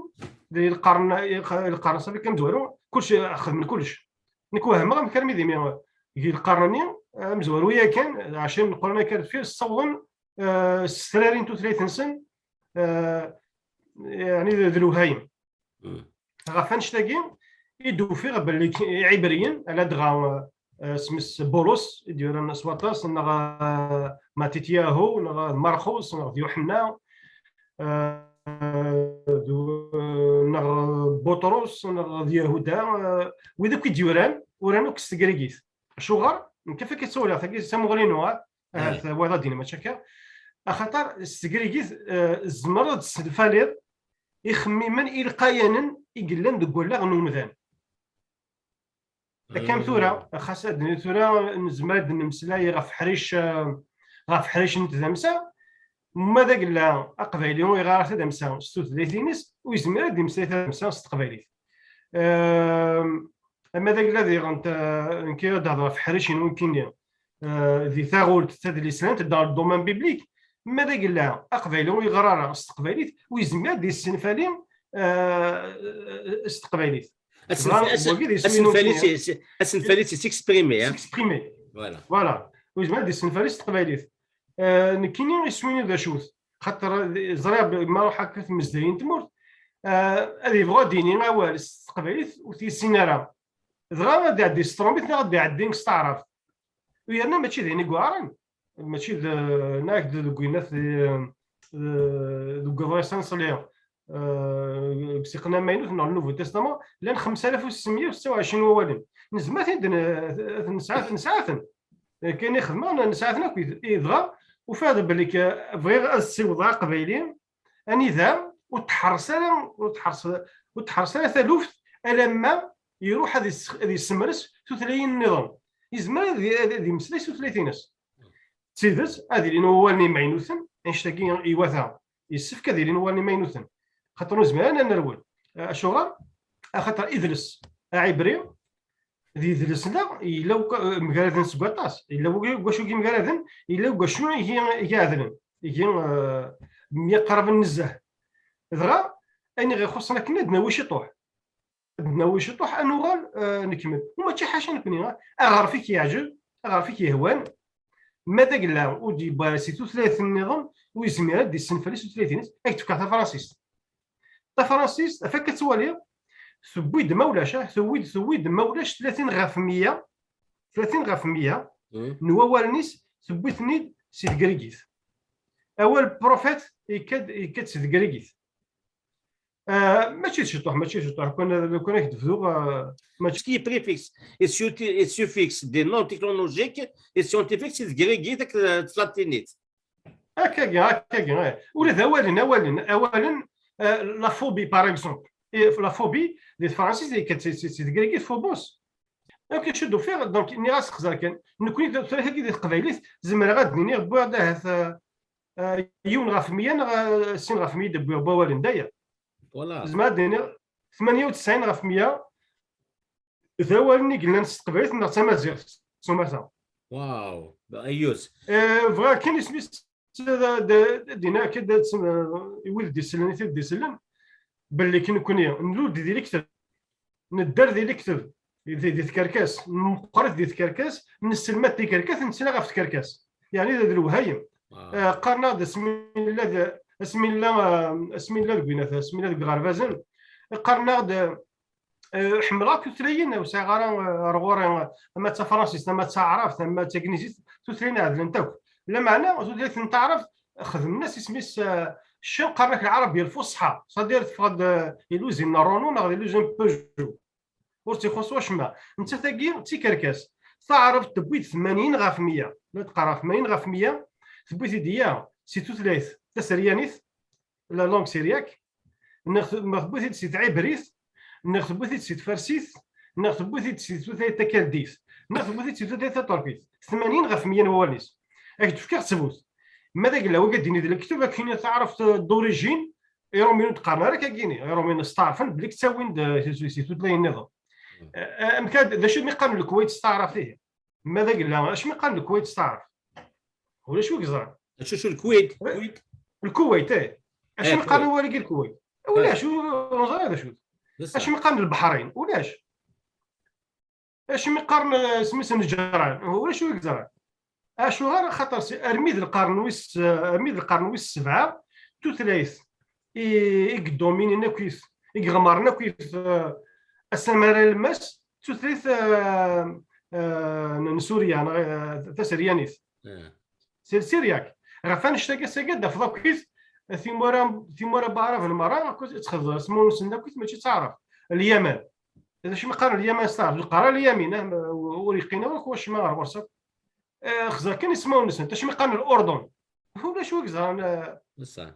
di lqern, lqern ṣafi kan amezwaru, kullec, xedmen kullec. Nekk wehmeɣ amek armi d imi, di lqern-nni amezwaru yakan, ɛecrin n lqern akka deffir, ssawḍen, eh, sstrarin tutlayt-nsen, eh, yeɛni d, d lewhayem. Ɣef annect-agi i d-ufiɣ belli k-, iɛibriyen, ladɣa, eh, smes Bulus, i d-yuran s waṭas, neɣ, eh, Matityahu, neɣ d Marxus, neɣ d Yuḥenna, eh, d, neɣ Buṭrus, neɣ d Yahuda, eh, wid akk i d-yuran, uran akk s tegrigit. Acuɣer? Nekk afak ad tt-waliɣ, tagi d tamuɣli-inu, ah, ahat wayeḍ ad d-yini mačči akka. Axaṭer s tegrigit, eh, tzemreḍ ad d-tessenfaliḍ ixemmimen ilqayanen i yellan deg wallaɣ n umdan. Akka am tura, xas ad n-, tura nezmer ad d-nemmeslay ɣef ḥric, eh, ɣef ḥric n tdamsa, ma d agella aqbayli ur iɣar ara tadamsa s tutlayt-ines, ur yezmir ad d-imeslay tadamsa s teqbaylit. Ehm, ama d agella diɣen, eh, nekk ad d-hedreɣ ɣef ḥric n wikini, eh, di taɣult tadlisant, dans le domaine public, ma d agella aqbayli ur yeɣra ara s teqbaylit, ur yezmir ad d-yessenfali, eh, s teqbaylit. Asenfali, asenfali, c'est s'exprimer, hein. S'exprimer. Voilà. Voilà. Ur yezmir ad d-yessenfali s teqbaylit. Eh, nekkini iswi-inu d acu-t? Xaṭer ẓriɣ ma ruḥ akka tmezdayin n tmurt, eh, ad yebɣu ad d-yini awal s teqbaylit ur t-yessin ara. Dɣa ad iɛeddi s tṛumit neɣ ad iɛeddi s taɛrabt. U yerna mačči d ayen i yuɛren, mačči d, neɣ d, deg winat, eh, deg uḍris aneṣli, eh, deg Siqen Amaynut neɣ le Nouveau Testament, llan xemsa alaf u settemya u setta u ɛecrin wawalen. Nezmer ad ten-id-, ad nesɛa-, nesɛa-ten. Kan i xedmeɣ, nesɛa-ten akk. I dɣa, Ufiɣ-d belli k-, bɣiɣ ad ssiwḍeɣ aqbayli anida ur tḥerres ara, ur tḥerres, ur tḥerres ara taluft alamma iruḥ ad is-, ad yessemres tutlayin nniḍen. Yezmer ad, ad, ad yemmeslay s tutlayt-ines. D tidet, ad ilin wawalen imaynuten, annect-agi iwata, yessefk ad ilin wawalen imaynuten. Xaṭer ur nezmir ara ad nerwel. Acuɣer? Axaṭer idles aɛibri d yidles-nneɣ yella uka-, mgaraden seg waṭas. Yella uga-, ugacu i yemgaraden, yella ugacu i, i iɛedlen, i, eh, myaqraben nezzeh. Dɣa, ayen i ɣ-ixuṣṣen akken ad d-nawi ciṭuḥ. Ad d-nawi ciṭuḥ, ad nuɣal, eh, nekmel. U mačči ḥaca nekni, ah, aɣref i k-yeɛǧeb, aɣref i k-yehwan, ma d agella ur d-yewwi ara si tutlayt nniḍen, ur yezmir ad d-issenfali si tutlayt-ines, ad k-d-fkeɣ tafransist. Tafransist, af akka ttwaliɣ, tewwi-d ma ulac, ah, tewwi-d, tewwi-d ma ulac tlatin ɣef meyya, tlatin ɣef meyya n wawalen-is tewwi-ten-id si tegrigit. Awal prophète yekka-d, yekka-d si tegrigit. Ah, mačči d ciṭuḥ, mačči d ciṭuḥ. Lukan, lukan ad k-d-bduɣ, ah, mačči. Ce qui est préfixe et suffi-, et suffixe des noms technologiques et scientifiques, c'est de grégite, euh, de latinite. Akkagi, akkagi, eh. Ula d awalen, awalen, awalen, eh, la phobie, par exemple. Et la phobie, di tefransist, c'est, c'est, c'est de grégite, phobos. Donc, acu d-ufiɣ, donc, nniɣ-as xẓer kan. Nekkni, tura-agi di teqbaylit, zemreɣ ad d-niniɣ, wwiɣ-d ahat, eh, eh, yiwen ɣef meyya neɣ, eh, sin ɣef meyya d-wwiɣ n wawalen, daya. Voilà. Zemreɣ ad d-iniɣ tmanya u tesɛin ɣef meyya d awalen i yellan s teqbaylit neɣ d tamaziɣt, s umata. Wow, ayyuz. Eh, bɣiɣ kan isem-is, d, d, d, dina akka d, d, i wid d-isellen, i tid d-isellen, belli kan nekkni nlul-d di lekdeb, nedder di lekdeb, di, di tkerkas, nmeqqer-it di tkerkas, nesselmad tikerkas, nettnaɣ ɣef tkerkas. Yeɛni d lewhayem. Wow. Eh, qqaren-aɣ-d asmi nella d, asmi nella, eh, asmi nella deg winat, asmi nella deg iɣerbazen, qqaren-aɣ-d, eh, ḥemmleɣ akk tutlayin, ur sɛiɣ ara, eh, ar ɣur-i, eh, ama d tafransist, ama d taɛrabt, ama d tagnizit, tutlayin ɛedlent akk. Lameɛna tutlayt n taɛrabt xedmen-as isem-is, eh, ccan, qqaren-ak lɛarabiya lfuṣḥa, c'est-à-dire teffeɣ-d, eh, iluzin n Renault neɣ d iluzin n Peugeot. Ur tt-ixuṣṣ wacemma. Nettat-agi d tikerkas. Taɛrabt tewwi-d tmanyin ɣef meyya. La d-qqareɣ tmanyin ɣef meyya, tewwi-t-id ya si tutlayt taseryanit, la langue syriaque, neɣ t-, neɣ tewwi-t-id si tɛibrit, neɣ tewwi-t-id si tfarsit, neɣ tewwi-t-id si tutlayt takaldit, neɣ tewwi-t-id si tutlayt taṭurkit. Tmanyin ɣef meyya n wawalen-is. Ad k-d-fkeɣ ttbut. Ma d agella, wagi ad d-yini di lekdeb, ad k-yini taɛrabt, eh, d'origine, Iṛumyen ur d-qqaren ara akka-gini. Iṛumyen steɛṛfen belli ttawin-d, eh, si, si tutlayin nniḍen. Eh, eh, amek ad, d acu mi qqaren Lkuwayt s taɛrabt ihi? Ma d agella, acu mi qqaren Lkuwayt s taɛrabt? Ulac wi yeẓran. Acu, acu Lkuwayt? Eh, Kuwayt? Lkuwayt, eh. Acu mi qqaren wagi Lkuwayt? Ulac, ur, ur neẓri d acu. Acu mi qqaren Lbeḥrin? Ulac. Acimi qqaren, eh, isem-is Neǧran? Ulac wi yeẓran. Acuɣer? Axaṭer si, armi d lqern wis, armi d lqern wis sebɛa, tutlayt i, i yedominin akkit, i iɣemren akkit, eh, asamar alemmas, d tutlayt, eh, eh, n, n Surya, neɣ, eh, taseryanit. Eh. C'est le syriaque. Ɣef annect-agi, s-agi ad d-tafeḍ akkit timura, timura n waɛraben merra, akkit ttxeḍ asmawen-nsen akkit, mačči d taɛrabt. Lyaman. D acu mi qqaren Lyaman s taɛrabt? Ur qqar ara Lyamin, ah, ur yeqqin ara akk wacemma ɣer ɣur-s akk. Eh, xẓer kan ismawen-nsen. D acu mi qqaren Lurdun? Ulac wi yeẓran, eh.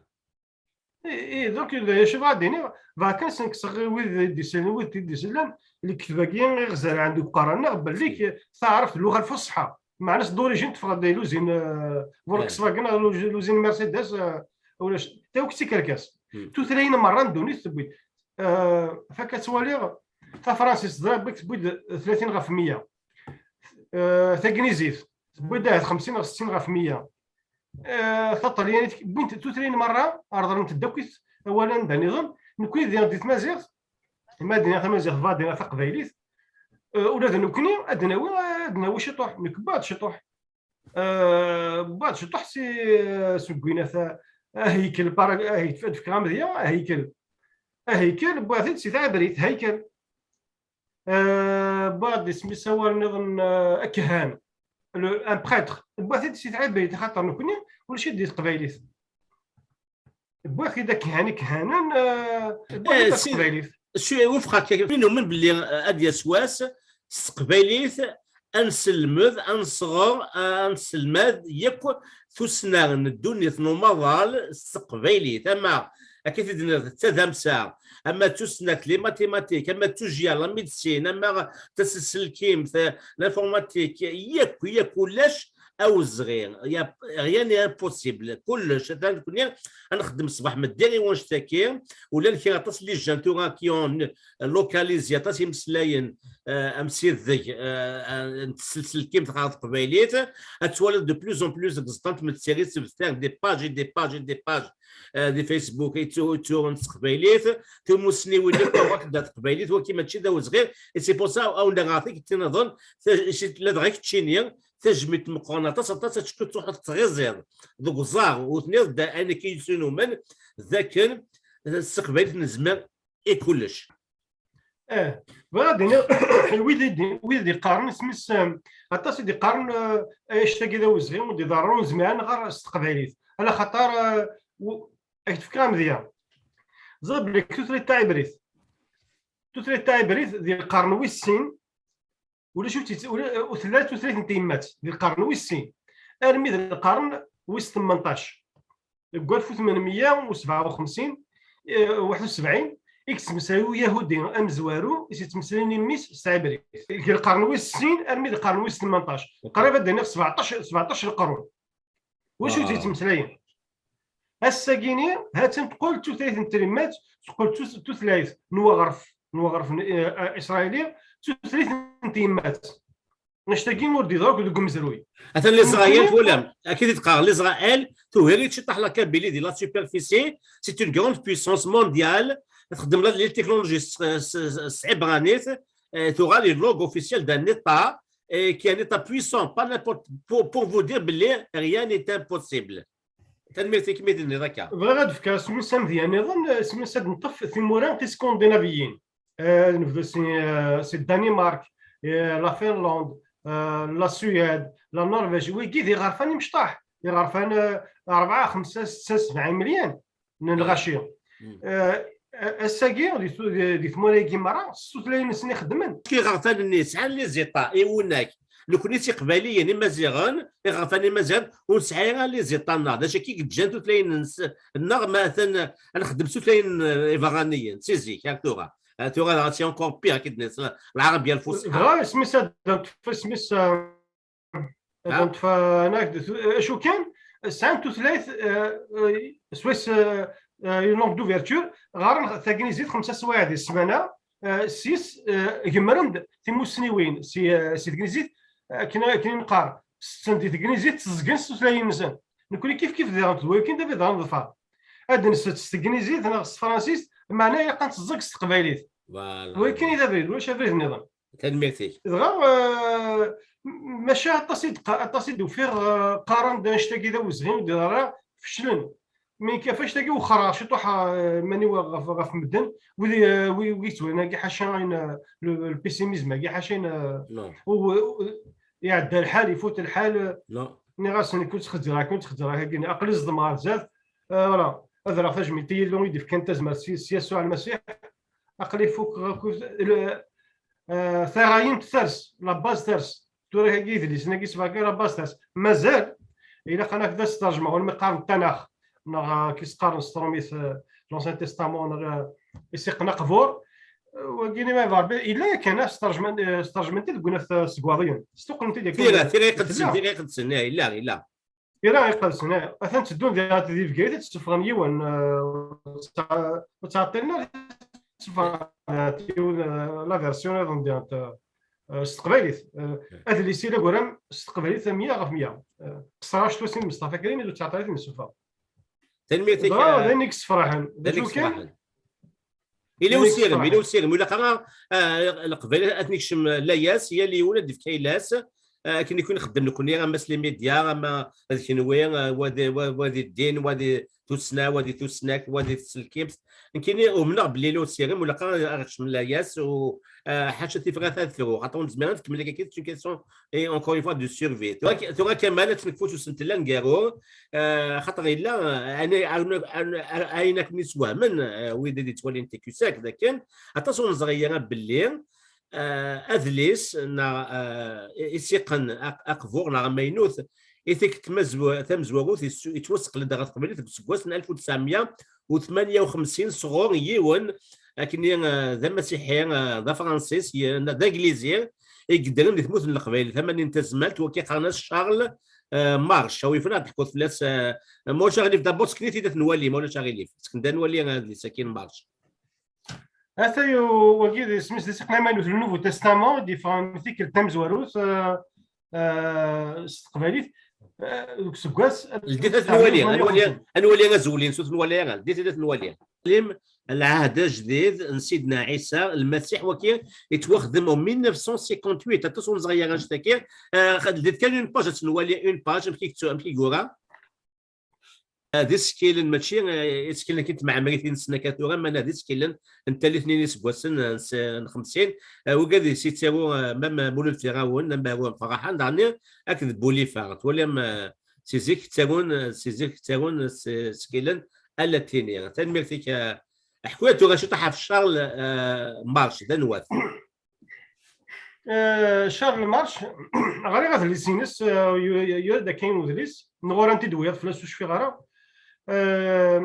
I, i, donc, d acu bɣa ad d-iniɣ, bɣa kan sen-kkseɣ i wid i d-isellen, wid i d-isellen, lekdeb-agi i ɣ-zerɛen deg uqerra-nneɣ, belli k-, taɛrabt d lluɣa lfuṣḥa. Meɛna-s d'origine teffeɣ-d di luzin, eh, Volkswagen, neɣ luz-, luzin Mercedes, eh, ulac. Ta akk d tikerkas. Tutlayin merra n ddunit tewwi-d. Eh, fakk ad twaliɣ, tafransist, ẓriɣ belli tewwi-d tlatin ɣef meyya. Eh, tagnizit, tewwi-d ahat xemsin neɣ settin ɣef meyya. Eh, taṭalyanit, wwint tutlayin merra, rḍlent-d akkit awal anda nniḍen. Nekkni di, di tmaziɣt, ma d-iniɣ tamaziɣt, bɣa ad iniɣ taqbaylit, eh, ula d nekkni ad d-nawi, ad d-nawi ciṭuḥ, nekk wwiɣ-d ciṭuḥ. Eh, wwiɣ-d ciṭuḥ si, eh, seg winat, eh, ahikel, para-, ahi-, ad fkeɣ amedya, ahikel. Ahikel, wwiɣ-t-id si tɛebrit, haykel. Eh, wwiɣ-d isem-is awal nniḍen, eh, akehan. Le, un prêtre. Wwiɣ-t-id si tɛebrit, axaṭer nekkni ulac-it di teqbaylit. Wwiɣ-t-id akehan, ikehanen, eh, wwiɣ-t-id Eh, si, teqbaylit. Si, wufqeɣ-k, mi numen belli, eh, ad d-yas wass s teqbaylit, ad nselmed, ad nesɣer, ad nesselmad yakk tussna n ddunit n umaḍal s teqbaylit, ama akka i t-id-nniḍ d tadamsa, ama d tusnakt, les mathématiques, ama d tujya, la médecine, ama d taselselkimt, l'informatique, yakk, yakk ulac awezɣi, y a rien n'est impossible, kullec, atan nekni ad nxeddem ṣṣbeḥ meddiɣ i wanect-agi, ulan kra aṭas n les jeunes tura qui ont localisé aṭas imeslayen, euh, am sideg, euh, n tselselkimt ɣer teqbaylit, ad twaliḍ de plus en plus deg ẓeṭṭa n tmettirit tebter des pages et des pages et des pages, euh, di Facebook i ttu-, ttuɣen s teqbaylit, timussniwin akk akk d teqbaylit, waki mačči d awezɣi, et c'est pour ça awen-d-ɣer tikti-nniḍen, ta-, ladɣa keččini, tajmilt meqqren aṭas, aṭas, ad teččeḍ, truḥeḍ tettɣiziḍ deg uẓar, u tenniḍ-d ayen akka yessunumen d akken s teqbaylit nezmer i kullec. Eh, bɣiɣ ad d-iniɣ, wid i d-, wid i d-iqqaren, isem-is, eh, aṭas i d-iqqaren, eh, ay, anect-agi d awezɣi, ur d-iḍerru, ur nezmir ara ad nɣer s teqbaylit. Ala xaṭer, eh, u-, ad k-d-fkeɣ amedya. Ẓriɣ belli deg tutlayt taɛibrit, tutlayt taɛibrit di lqern wis sin, ulac ur tt-, ula-, ur tella tutlayt n tyemmat di lqern wis sin, armi d lqern wis tmenṭac. Deg alef u tmenmeyya u sebɛa u xemsin, eh, waḥed u sebɛin, i yettmeslay uyahudi amezwaru, i s-yettmeslayen i mmi-s s teɛibrit. Deg lqern wis sin armi d lqern wis tmenṭac. Qrib ad d-iniɣ sebɛeṭṭac, sebɛeṭṭac leqrun. Wacu i d-yettmeslayen? Ass-agini, ha-tt-an teqqel d tutlayt n tyemmat, teqqel d tut-, tutlayt n waɣref, n waɣref n, eh, eh, isṛayili, d tutlayt n tyemmat. Annect-agi ur d-iḍerru akk deg umezruy. Atan l'Israël, twalam, akka i d-qqareɣ, l'Israël, tugar-itt ciṭṭaḥ la Kabylie di la superficie, c'est une grande puissance mondiale, txeddem la, les technologies s, s, s, s tɛibranit, eh, tuɣal une langue officielle d'un État, eh, qui est un État puissant, pas n'importe, pour, pour vous dire belli rien n'est impossible. Tanemmirt-ik mi d-tenniḍ akka. Bɣiɣ ad d-fkeɣ isem-is amedya nniḍen, isem-is ad neṭṭef timura tiskandinaviyin. Eh, nebdu si, eh, si Danimark, eh, la Finlande, eh, la Suède, la Norvège. Wigi d iɣerfan imecṭaḥ. Iɣerfan, eh, rebɛa, xemsa, setta, sebɛa imelyan n lɣaci. Eh, ass-agi, di tu-, di, di tmura-agi merra, s tutlayin-nsen i xeddmen. Iɣerfan-nni sɛan les états, iwunak. Nekni d tiqbayliyin, imaziɣen, iɣerfan imaziɣen, ur nesɛi ara les états-nneɣ. D acu akka i yeǧǧan tutlayin-nneɣ, ma atan ad nxeddem s tutlayin, eh, iberraniyen, si zik ar tura. Ah, tura, c'est encore pire, akka d-nniḍ, lɛarabiya lfusḥa. Dɣa, isem-is ad d-neṭṭef, isem-is, ah, ad d-neṭṭef, ah, acu kan, sɛan tutlayt, ah, ah, swayes, ah, ah, une langue d'ouverture, ɣaren tagnizit xemsa swayeɛ di ssmana, ah, s-, ah, gemmren-d timussniwin si, ah, si tegnizit, akken, akken i neqqar, setten di tegnizit, tteẓgen s tutlayin-nsen. Nekni kif kif diɣen, d wayi kan d abrid ara neḍfer. Ad nsett s tegnizit neɣ s tefransist, meɛna ilaq ad nteẓẓeg s teqbaylit. Voilà. D wayi kan i d abrid, ulac abrid nniḍen. Tanemmirt-ik. Dɣa, eh, m-, maca aṭas i d-qa-, aṭas i d-ufiɣ, eh, qqaren-d annect-agi d awezɣi, ur d-iḍerru ara, feclen. Mi k-, ɣef annect-agi wexxreɣ ciṭuḥ, eh, iman-iw ɣef, ɣef medden, wid, eh, wi, wi yettwalin-agi ḥaca ayen, eh, le, le pessimisme-agi ḥaca ayen, eh, u-, u-, iɛedda lḥal, ifut lḥal, eh, nniɣ-asen, nekk ur ttxezzreɣ, nekk ur ttxezzreɣ, aql-i zedmeɣ ar zdat, eh, voilà, ad rreɣ tajmilt i Yillu i d-ifkan tazmert s, s Yasuɛ Lmasiḥ, aql-i fukeɣ akk, le, eh, taɣayint ters, la base ters. Tura-agi idlisen-agi sbeɛka la base ters. Mazal, ilaq ad naf d as-terjmeɣ, wala mi qqaren Ttanax, neɣ, eh, ki s-qqaren s trumit, eh, l'Ancien Testament, neɣ, eh, isiqen aqbur. Eh, wagi-nni ma yebɣa Rebbi, yella yakan, eh, s-terjmen-, eh, s-terjment-id deg unat, eh, seg Waḍiyen. Stuqlent-id yakan. Tira, tira iqedsen, tira iqedsen, eh, yella, yella. Ira iqedsen, eh, atan tteddun di, di Bgayet, ad tteffɣen yiwen, eh, ur ttɛeṭṭilen ara, tteffɣen, eh, yiwen, eh, la version iḍen di, eh, s teqbaylit. Eh, adlis-agi d aguram s teqbaylit meyya ɣef meyya. Eh, qeṣṣreɣ cwiṭ sin Meṣṭafa Krim, ur ttɛeṭṭil ad t-id-nessufeɣ. Tanemmirt-ik, dɣa, eh, d ayen i yessefraḥen. D acu kan, Yella usirem, yella usirem. Ur ilaq ara, ah, Leqbayel ad ten-ikcem layas, yal yiwen ad d-yefk ayla-s, ah, akken i kun-nxeddem nekni, ama s les médias, ama d kenwi, ah, wa di, wa, wa di ddin, wa di tussna, wa di tusnakt, wa di tselkimt. Nekkini umneɣ belli yella usirem, ur ilaq ara ad ɣ-ikcem layas, u, ah, ḥaca tifrat ad fruɣ. Xaṭer ur nezmir ad nkemmel akka, c'est une question, et encore une fois, de survie. Tura, tura Kamal, ad tt-nekfu s usentel aneggaru, ah, xaṭer yella, ah, ayen, ayen, ayen, ayen akken i swehmen, ah, wid i d-yettwalin T Q cinq, d akken aṭas ur neẓri ara belli, eh, adlis neɣ, eh, isiqen aq-, aqbur neɣ amaynut i tikkelt tamezw-, tamezwarut yessu-, yettwaseqqel-d ɣer teqbaylit deg useggas n alef u tesɛemya u tmanya u xemsin sɣur yiwen, akken, eh, d amasiḥi, eh, d afransis, ye-, d aglizi, i yeddren di tmurt n Leqbayel, tama-nni n tazmalt, wagi qqaren-as Charles, eh, March. Awi fell-aɣ ad teḥkuḍ fell-as, eh, ma ulac aɣilif, d'abord sken-it-id ad t-nwali, ma ulac aɣilif. Sken-d ad nwali adlis-agi n March. Atay, wagi d isem-is d isiqen amaynut, le Nouveau Testament, i d-yeffɣen tikkelt tamezwarut, eh, eh, s teqbaylit, eh, deg useggas Ldit ad t-nwali, ad nwali, ad nwali azwel-ines, ur t-nwali ara. Ldit ad t-nwali. Lim, lɛahd ajdid n Sidna Ɛisa, Lmasiḥ, waki yettwaxdem en mille neuf cent cinquante-huit, aṭas ur neẓri ara annect-agi. Eh, ldit kan une page, ad t-nwali une page, amek i yettu-, amek i yura. Eh, d isekkilen, mačči, eh, isekkilen akken tmeɛmrit i nessen akka tura, mana d isekkilen n tallit-nni n yiseggasen, eh, n s-, n xemsin. Eh, wigad i s-yettaru, eh, mam Mulud Firawen, mam Ferḥan, daɣen akked Bulifa. Twalam, eh, si zik ttarun, eh, si zik ttarun s-, isekkilen ala tini. Tanemmirt-ik, eh, ḥku-ya tura ciṭuḥ ɣef Charles, eh, March, d anwa-t? Eh, Charles March, ɣriɣ adlis-ines, eh, yu-, yu-, yura-d akka yiwen udlis, neɣ ur ant-id-wiyaḍ fell-as, ur cfiɣ ara. Eh,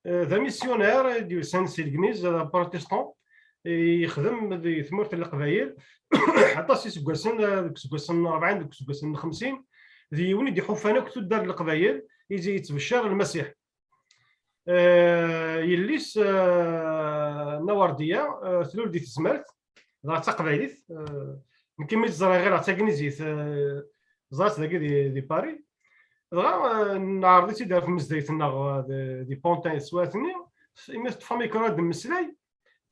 eh, d amisyunar i d-yusan si Legliz, d protestant, yexdem di tmurt n Leqbayel, aṭas iseggasen, eh, deg iseggasen n rebɛin, deg iseggasen n xemsin, d yiwen i d-iḥufan akk tuddar n Leqbayel, i yettbecciṛ Lmasiḥ. Eh, yelli-s, eh, Nawardiya, eh, tlul di tezmert, dɣa d taqbaylit. Eh, nekk imi tt-ẓriɣ ɣileɣ d tagnizit, eh, ẓriɣ-tt dagi di, di Paris. Dɣa, eh, neɛreḍ-itt-id ar tmezdayt-nneɣ, eh, di, di Pantin teswiɛt-nni, imi teṭṭef amikru ad d-temmeslay,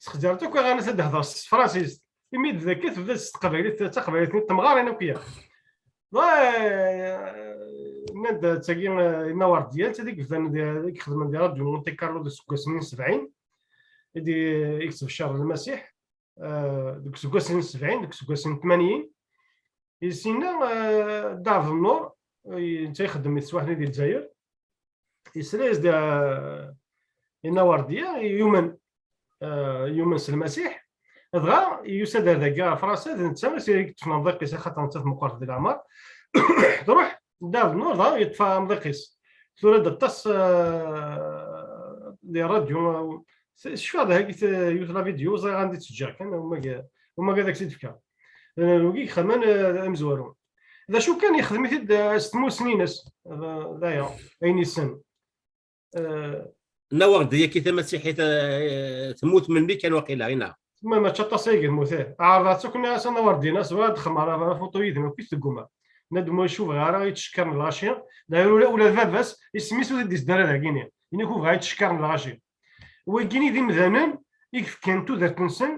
ttxezzirent akk iɣallen ad d-hder s tefransist. Imi d akka tebda s teqbaylit, d taqbaylit-nni temɣarin akk ya. Dɣa, eh, nnan-d d tagi, eh, Nawardiya, d tagi i yebdan di, i ixedmen di Radio Monte Carlo deg useggas-nni n sebɛin, i d-, i yettbecciṛ Lmasiḥ, eh, deg useggas-nni n sebɛin, deg useggas n tmanyin. Yessinna, eh, Dda Ɛebdennur, eh, netta ixeddem i teswiɛt-nni di Lezzayer. Yesla-yas-d, eh, i Nawardiya, yumen, eh, yumen s Lmasiḥ. Dɣa yusa-d ar dagi ɣer Fransa, d netta i s-yeṭṭfen amḍiq-is, axaṭer nettat meqqret di leɛmer. Truḥ, Dda Ɛebdennur dɣa yeṭṭef amḍiq-is. Tura-d aṭas, eh, di ṛṛadyu, eh, cfiɣ d hagi t-, yiwet la vidéo, ẓriɣ anda i tt-ǧǧiɣ kan, umag-, umagad ad k-tt-id-fkeɣ. Eh, wigi yexdamen, eh, amezwaru. D acu kan, yexdem-it-id, eh, s tmussni-ines, eh, d aya, ayen yessen. Eh, Nawardiya-agi tamasiḥit, eh, temmut melmi kan waqila, i neɣ? Ma, mačči aṭas ay yemmut, eh. Ɛerḍeɣ-tt akk, nniɣ-as a Nawardiya, nniɣ-as bɣiɣ ad xedmeɣ la, la photo yid-m, akk i tegguma. Tenna-d ma yecfu bɣiɣ ara, yettcekkar n lɣaci. Daɣen ula, ula d baba-s, isem-is ur t-id-yezdi ara dagini. Ini-k ur bɣiɣ yettcekkar n lɣaci. Wagini d imdanen i yefkan tudert-nsen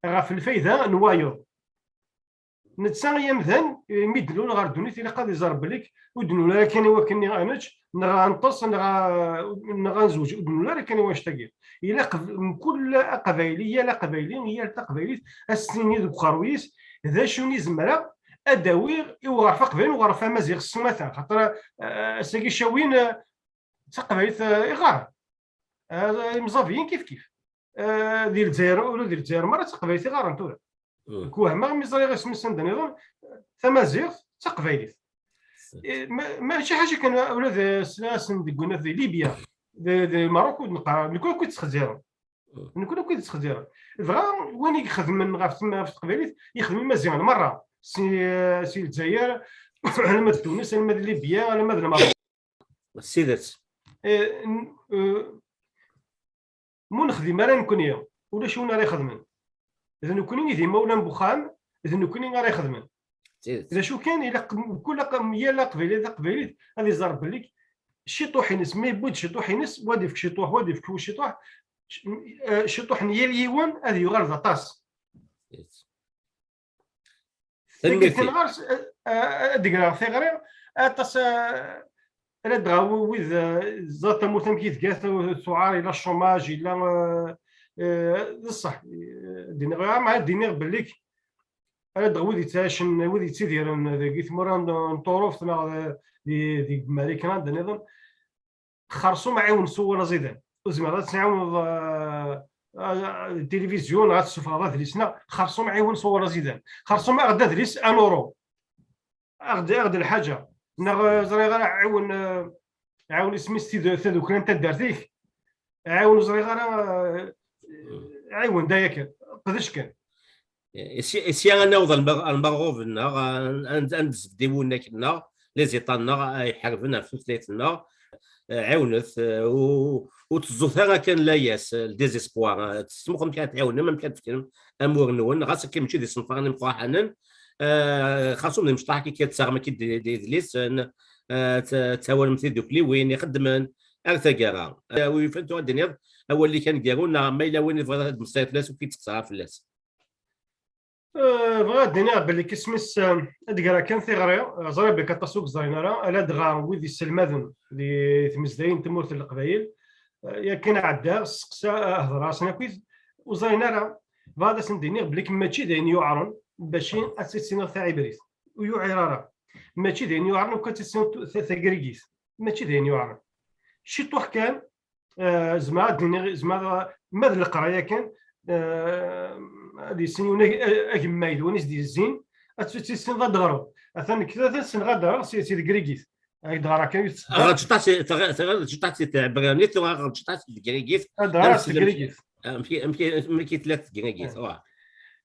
ɣef lfayda n wayeḍ. Netta i amdan, mi d-nlul ɣer ddunit, ilaq ad iẓer belli ur d-nlul ara kan i wakken ad nečč, neɣ ad neṭṭes, neɣ a-, neɣ ad nezweǧ, ur d-nlul ara kan i wannect-agi. Ilaq d-, mkul aqbayli, yal aqbayli, yal taqbaylit, ad s-tini deg uqerruy-is, d acu i zemreɣ ad d-awiɣ i uɣref aqbayli, uɣref amaziɣ s umata, xaṭer, eh, ass-agi Cawin, eh, d taqbaylit, eh, iɣer. Eh, imẓabiyen kif kif. Eh, di Lezzayer, ula di Lezzayer merra d taqbaylit i ɣaren tura. Mm. Nekk wehmeɣ mi ẓriɣ isem-is anda nniḍen, tamaziɣt d taqbaylit. Eh, ma-, mačči ḥaca kan, ula d, sla-asen deg unaf di Libya, di, di Marokk, ur d-neqqar, nekk akk i tt-xziren. Mm. Nekk akk i tt-xziren. Dɣa win i ixedmen ɣef tem-, ɣef teqbaylit, yexdem Imaziɣen merra. Si, si Lezzayer, alamma d Tunes, alamma d Libya, alamma d Lmerruk. S tidet. Eh, n-, eh, mu nexdim ara nekni, ulac win ara ixedmen. D nekni i d imawlan n wexxam, d nekni ara ixedmen. D tidet. D acu kan, ilaq m-, kul aq-, yal aqbayli d aqbaylit ad iẓer belli ciṭuḥ-ines, ma yewwi-d ciṭuḥ-ines, wa ad ifk ciṭuḥ, wa ad ifk ciṭuḥ, c-, eh, ciṭuḥ n yal yiwen ad yuɣal d aṭas. D tidet. Tanemmirt-ik. Tikkelt ɣer-s, eh, eh, ad d-greɣ tiɣri, aṭas, eh, ladɣa wi-, wid, eh, ẓer tamurt amek i tga, tu-, tuɛar, yella chômage, yella, eh, eh, d ṣṣeḥ, eh, d-iniɣ, ama ad d-iniɣ belli k-, ladɣa wid yettɛicen, wid yettidiren deg tmura n, n Tuṛuft neɣ di, di, di Marikan, anda nniḍen, xerṣum ɛiwen s wawal aẓidan. Ur tezmireḍ ad tɛiwneḍ, eh, ah, tilivizyu, neɣ ad tessufɣeḍ adlis, neɣ xerṣum ɛiwen ṣuwur azidan. Xerṣum aɣ-d adlis, anuru. Aɣ-d, aɣ-d lḥaǧa. Neɣ, eh, ẓriɣ ara, ɛiwen, eh, ɛiwen isem-is tid-, tadukla n taddart-ik. Ɛiwen ur ẓriɣ ara, eh, ɛiwen da yakan. Qdec kan. Isya, isya ad naweḍ ar lmer-, ar lmerɣub-nneɣ, ad, ad, ad nesbeddi iwunak-nneɣ, les états-nneɣ, ay ḥarben ɣef tutlayt-nneɣ. Eh, ɛiwnet, eh, u, ur teẓẓut ara kan layas, eh, le désespoir, eh, tesmuxem amek ara tɛiwnem, amek ara tefkem amur-nwen, ɣas akka mačči d isenfaren imefraḥanen, eh, xas ur d imecṭaḥ akka, ad taɣem akka d, d idlisen, eh, t-, tawalem tidukliwin ixeddmen, ar taggara. Eh, wi yufan tura ad d-tiniḍ awal-ik aneggaru, neɣ ma yella win yebɣa ad d-meslayeḍ fell-as, ur k-id-ttqeṣṣireɣ fell-as. Eh, bɣiɣ ad d-iniɣ belli isem-is, eh, ad d-greɣ kan tiɣri, eh, ẓriɣ belli aṭas ur yeẓrin ara, ala dɣa wid yesselmaden di tmezdayin n tmurt n Leqbayel, eh, yakan ɛeddaɣ, sseqsaɣ, eh, hedreɣ-asen akkit, ur ẓrin ara. Bɣiɣ ad asen-d-iniɣ belli mačči d ayen yuɛren bac ad tissineḍ taɛibrit. Ur yuɛir ara. Mačči d ayen yuɛren akk ad tissineḍ tu-, ta-, tagrigit. Mačči d ayen yuɛren. Ciṭuḥ kan, eh, zemreɣ ad d-iniɣ, zemreɣ, ma d leqraya kan, eh, ad yessin yiwen ag-, agemmay d win i s-d-yezzin, ad tt-, ad tissineḍ ad d-ɣreḍ. Atan nekk, atan ssneɣ ad d-ɣreɣ si, si tegrigit. Ad d-ɣreɣ kan, ur tetteddu. Ɣer tecṭaḥ si, ɣer tecṭaḥ si teɛebranit, ɣer tecṭaḥ si tegrigit. Ad d-ɣreɣ s tegrigit. Amek, amek, amek i tella tegrigit, wa.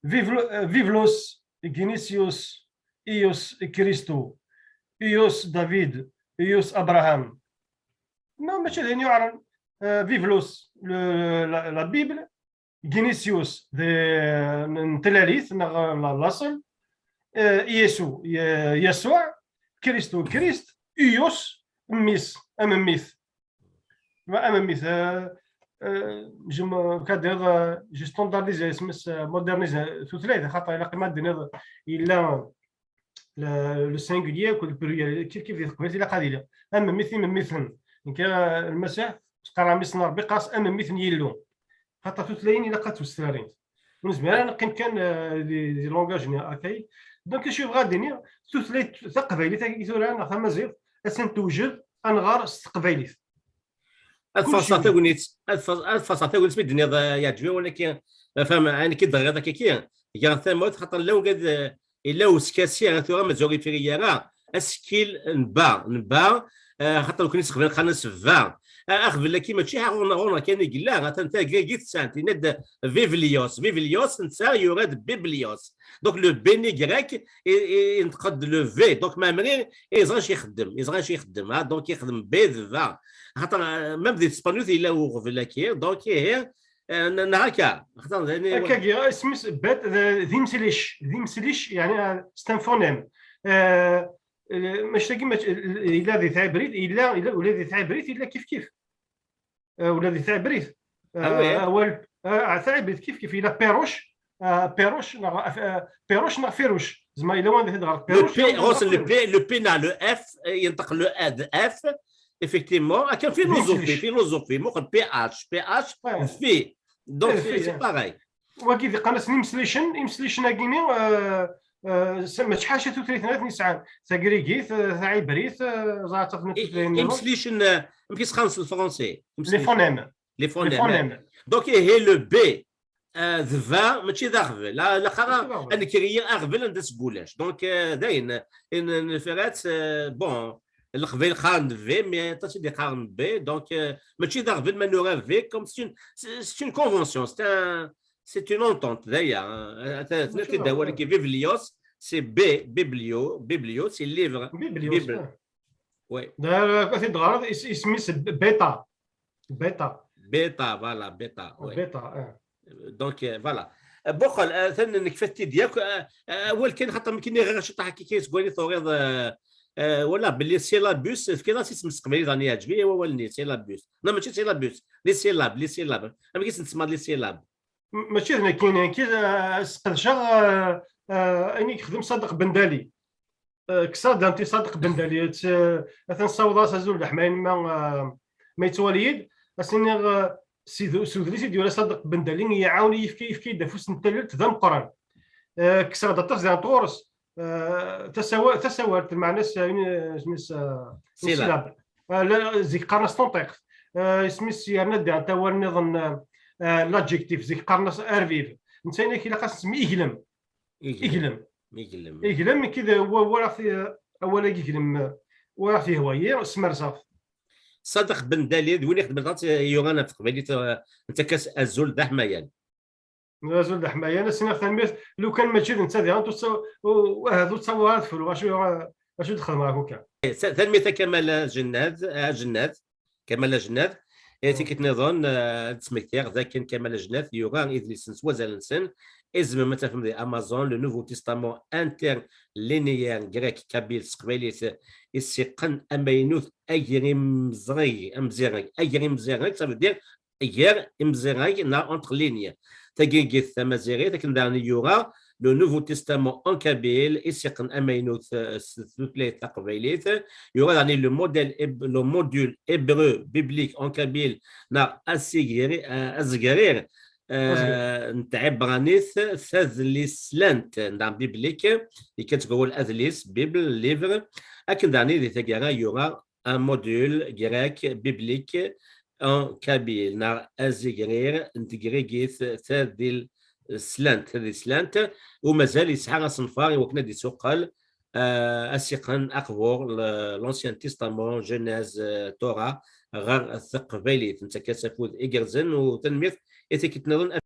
Vivlo-, eh, Vivlos, Ignatius, Ius Christo, Ius David, Ius Abraham. Non, mačči d ayen yuɛren. Eh, Vivlos, le, la, la Bible, Ignatius, d, n tlalit, neɣ la, laṣel, eh, Yesu, Ye-, Yasuɛ, Kristu, Krist, Ius, mmi-s, amemmit. Ma amemmit, eh, eh, je me, ka d-tiniḍ, eh, je standardise isem-is, eh, modernise, eh, tutlayt, xaṭer ilaq ma d-tiniḍ, yella le, le singulier akked le pluriel, kif kif di teqbaylit ilaq ad yili. Amemmit, imemmiten. Nekk, eh, Lmasiḥ, qqareɣ mmi-s n Ṛebbi, qqareɣ-as amemmit n Yillu. Xaṭer tutlayin ilaq ad ttwestarint. Ur nezmir ara neqqim kan, eh, di, di langage-nni archaïque. Donc, acu yebɣa ad d-iniɣ, tutlayt taqbaylit-agi tura, neɣ tamaziɣt, attan tewjed, ad nɣer s teqbaylit. Ad faṣṣeɣ tagnit, ad faṣ-, ad faṣṣeɣ tagnit mi d-tenniḍ, eh, yeɛǧeb-iyi win-agi, eh, fhem, ayen akka i d-teɣriḍ akka-agi, gar tamawt, xaṭer illa wigad, eh, illa uskasi, eh, tura mazal ur yefri ara, asekkil n ba, n ba, eh, xaṭer ur ken-isexbiren qqaren-as ba. Eh, aɣbel-agi mačči ɣur-, ɣur-neɣ kan i yella, atan tagrigit sɛan, yenna-d Vivlios, Vivlios, netta yura-d Biblios. Donc le béni grec, i, i, yenṭeq-d le V. Donc Mamri, yeẓra acu ixeddem, yeẓra acu ixeddem, ha, donc ixeddem B d va. Xaṭer, euh, même di tespenyulit yella uɣbel-agi, donc ihi, euh, n-, neɣ akka. Xaṭer, yani, akkagi, isem-is bet, d, d imslic, d imslic, yani, euh, c'est un phonème. Euh, euh, mačči tagi, mačči, yella di tɛibrit, yella, yella, ula di tɛibrit, yella kif kif. Euh, ula di tɛibrit. Ah oui, euh, hein. Awal, euh, ah, tɛibrit kif kif, yella piruc, euh, piruc, neɣ, euh, piruc neɣ firuc. Zma yella wanda i d-ɣer le piruc, P, yella wanda Ross, le P, le P n'a le F, euh, yenṭeq le A de F, effectivement. Akken philosophie, philosophie, muqel P H, P H, ouais. Phi. Donc, eh, c'est, phi, c'est pareil. Wagi d iqqan-asen imslicen, imslicen-agi-ni, euh, euh, s-, mačči ḥaca tutlayt-nni aten yesɛan. Tagrigit, euh, taɛibrit, euh, ẓer ad tafem tutlayin nniḍen. Imslicen, euh, amek i s-qqaren s lefransi? Les phonèmes. Les phonèmes. Les phonèmes. Donc, ihi le B, euh, d va, mačči d aɣbel. La, la xara, mačči d aɣbel. Ad nekri aɣbel anda seg ulac. Donc, euh, dayen, in, in, euh, bon, Leqbayel qqaren V, mais aṭas i d-iqqaren B, donc, euh, mačči d aɣbel ma nura V, comme c'est une, c'est, c'est une convention, c'est un, c'est une entente, d aya, hein. Mačči d aɣbel. Vive Lios, c'est B, Biblio, Biblio, c'est livre, Biblios, Bible. Ah. Oui. D'ailleurs, ad t-id-ɣreḍ, is-, isem-is Beta. Beta. Beta, voilà, Beta, oui. Beta, ah. Donc, euh, voilà. Euh, boqal, euh, atan nekfa-t-id yakk, euh, euh, awal kan, xaṭer mi k-nniɣ ɣer ciṭṭaḥ akka kan seg wayen i turiḍ, euh, euh, wala, belli syllabus, tefkiḍ-as isem s teqbaylit, daɣen yeɛǧeb-iyi wawal-nni, syllabus. Non, mačči syllabus, les syllabes, les syllabes. Amek i sen-tsemmaḍ les syllabes? M-, mačči d nekkini, nekki, euh, sqedceɣ, euh, euh, ayen i yexdem Sadeq Bendali. Eh, kkseɣ-d anti Sadeq Bendali, eh, atan ssawḍeɣ-as azul d leḥmala ma, eh, ma yettwali-yi-d, as-iniɣ, eh, s ud-, s udlis i d-yura Sadeq Bendali, iɛawen-iyi, yefka, yefka-yi-d afus n tallelt d ameqqran. Eh, kkseɣ-d aṭas diɣen ɣur-s, eh, tasawa-, tasawalt, lmeɛna-s, eh, isem-is, eh, syllabe. Syllabe. Eh, la, zik qqaren-as tunṭiqt. Eh, isem-is yerna-d diɣen tawal nniḍen, eh, l'adjectif, zik qqaren-as arbib. Netta yenna-k ilaq ad s-nsemmi iglem. Iglem. Iglem. Iglem, nekk d wa-, walaɣ ti-, awal-agi iglem, walaɣ yehwa-yi, smerseɣ-t. Ṣadaq Ben Dali, d win ixedmen ɣef teqbaylit, eh, nettak-as azul d aḥmayan. Azul d aḥmayan, a s-iniɣ tanemmirt, lukan mačči d netta diɣen, ur tt-, u-, ahat ur ttaweɣ ara ad fruɣ, acu, acu d-xedmeɣ akk kan. Eh, sa-, tanemmirt a Kamal Ajennad, Ajennad, Kamal Ajennad. Eh, tikkelt nniḍen, eh, ad d-smektiɣ d akken Kamal Ajennad yura idlisen s wazal-nsen, i tzemrem ad tafem di Amazon, Le Nouveau Testament interlinéaire grec kabyle s teqbaylit, Issiqen amaynut agrimẓig, amzireg, agrimẓig, ça veut dire gar imẓireg neɣ entre lignes. Tagirgit tamaziɣit, akken daɣen i yura Le Nouveau Testament en kabyle, Issiqen amaynut, eh, s tutlayt taqbaylit. Yura daɣen le modèle héb-, le module hébreu biblique en kabyle, neɣ asigri-, eh, azegrir, eh, n tɛibranit tadlislant, neɣ biblique, yekka-tt ɣur adlis, Bible, livre. Akken daɣen di taggara yura un module grec biblique en kabyle, neɣ azegrir n tegrigit tadil-, slant, tadislant, u mazal yesɛa asenfar i wakken ad d-isuqqel, eh, asiqen aqbur, le-, l'Ancien Testament, Genèse, eh, Torah, ɣer teqbaylit. Nettak-as afud igerrzen u tanemmirt i tikkelt nniḍen.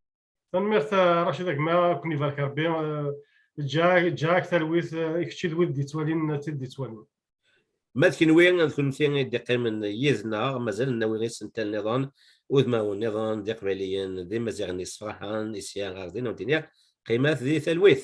Tanemmirt, eh, Racid, a gma, ad ken-ibarek Rebbi, eh, ǧǧiɣ-, ǧǧiɣ-ak talwit, eh, i kečč d wid d-yettwalin, d tid d-yettwalin. Ma d kenwi, d kennemti i d-iqqimen yid-neɣ, mazal nnawi isental nniḍen, udmawen nniḍen d iqbayliyen, d imaziɣen yessefraḥen, i sya ɣer din, ad wen-d-iniɣ, qqimet di talwit.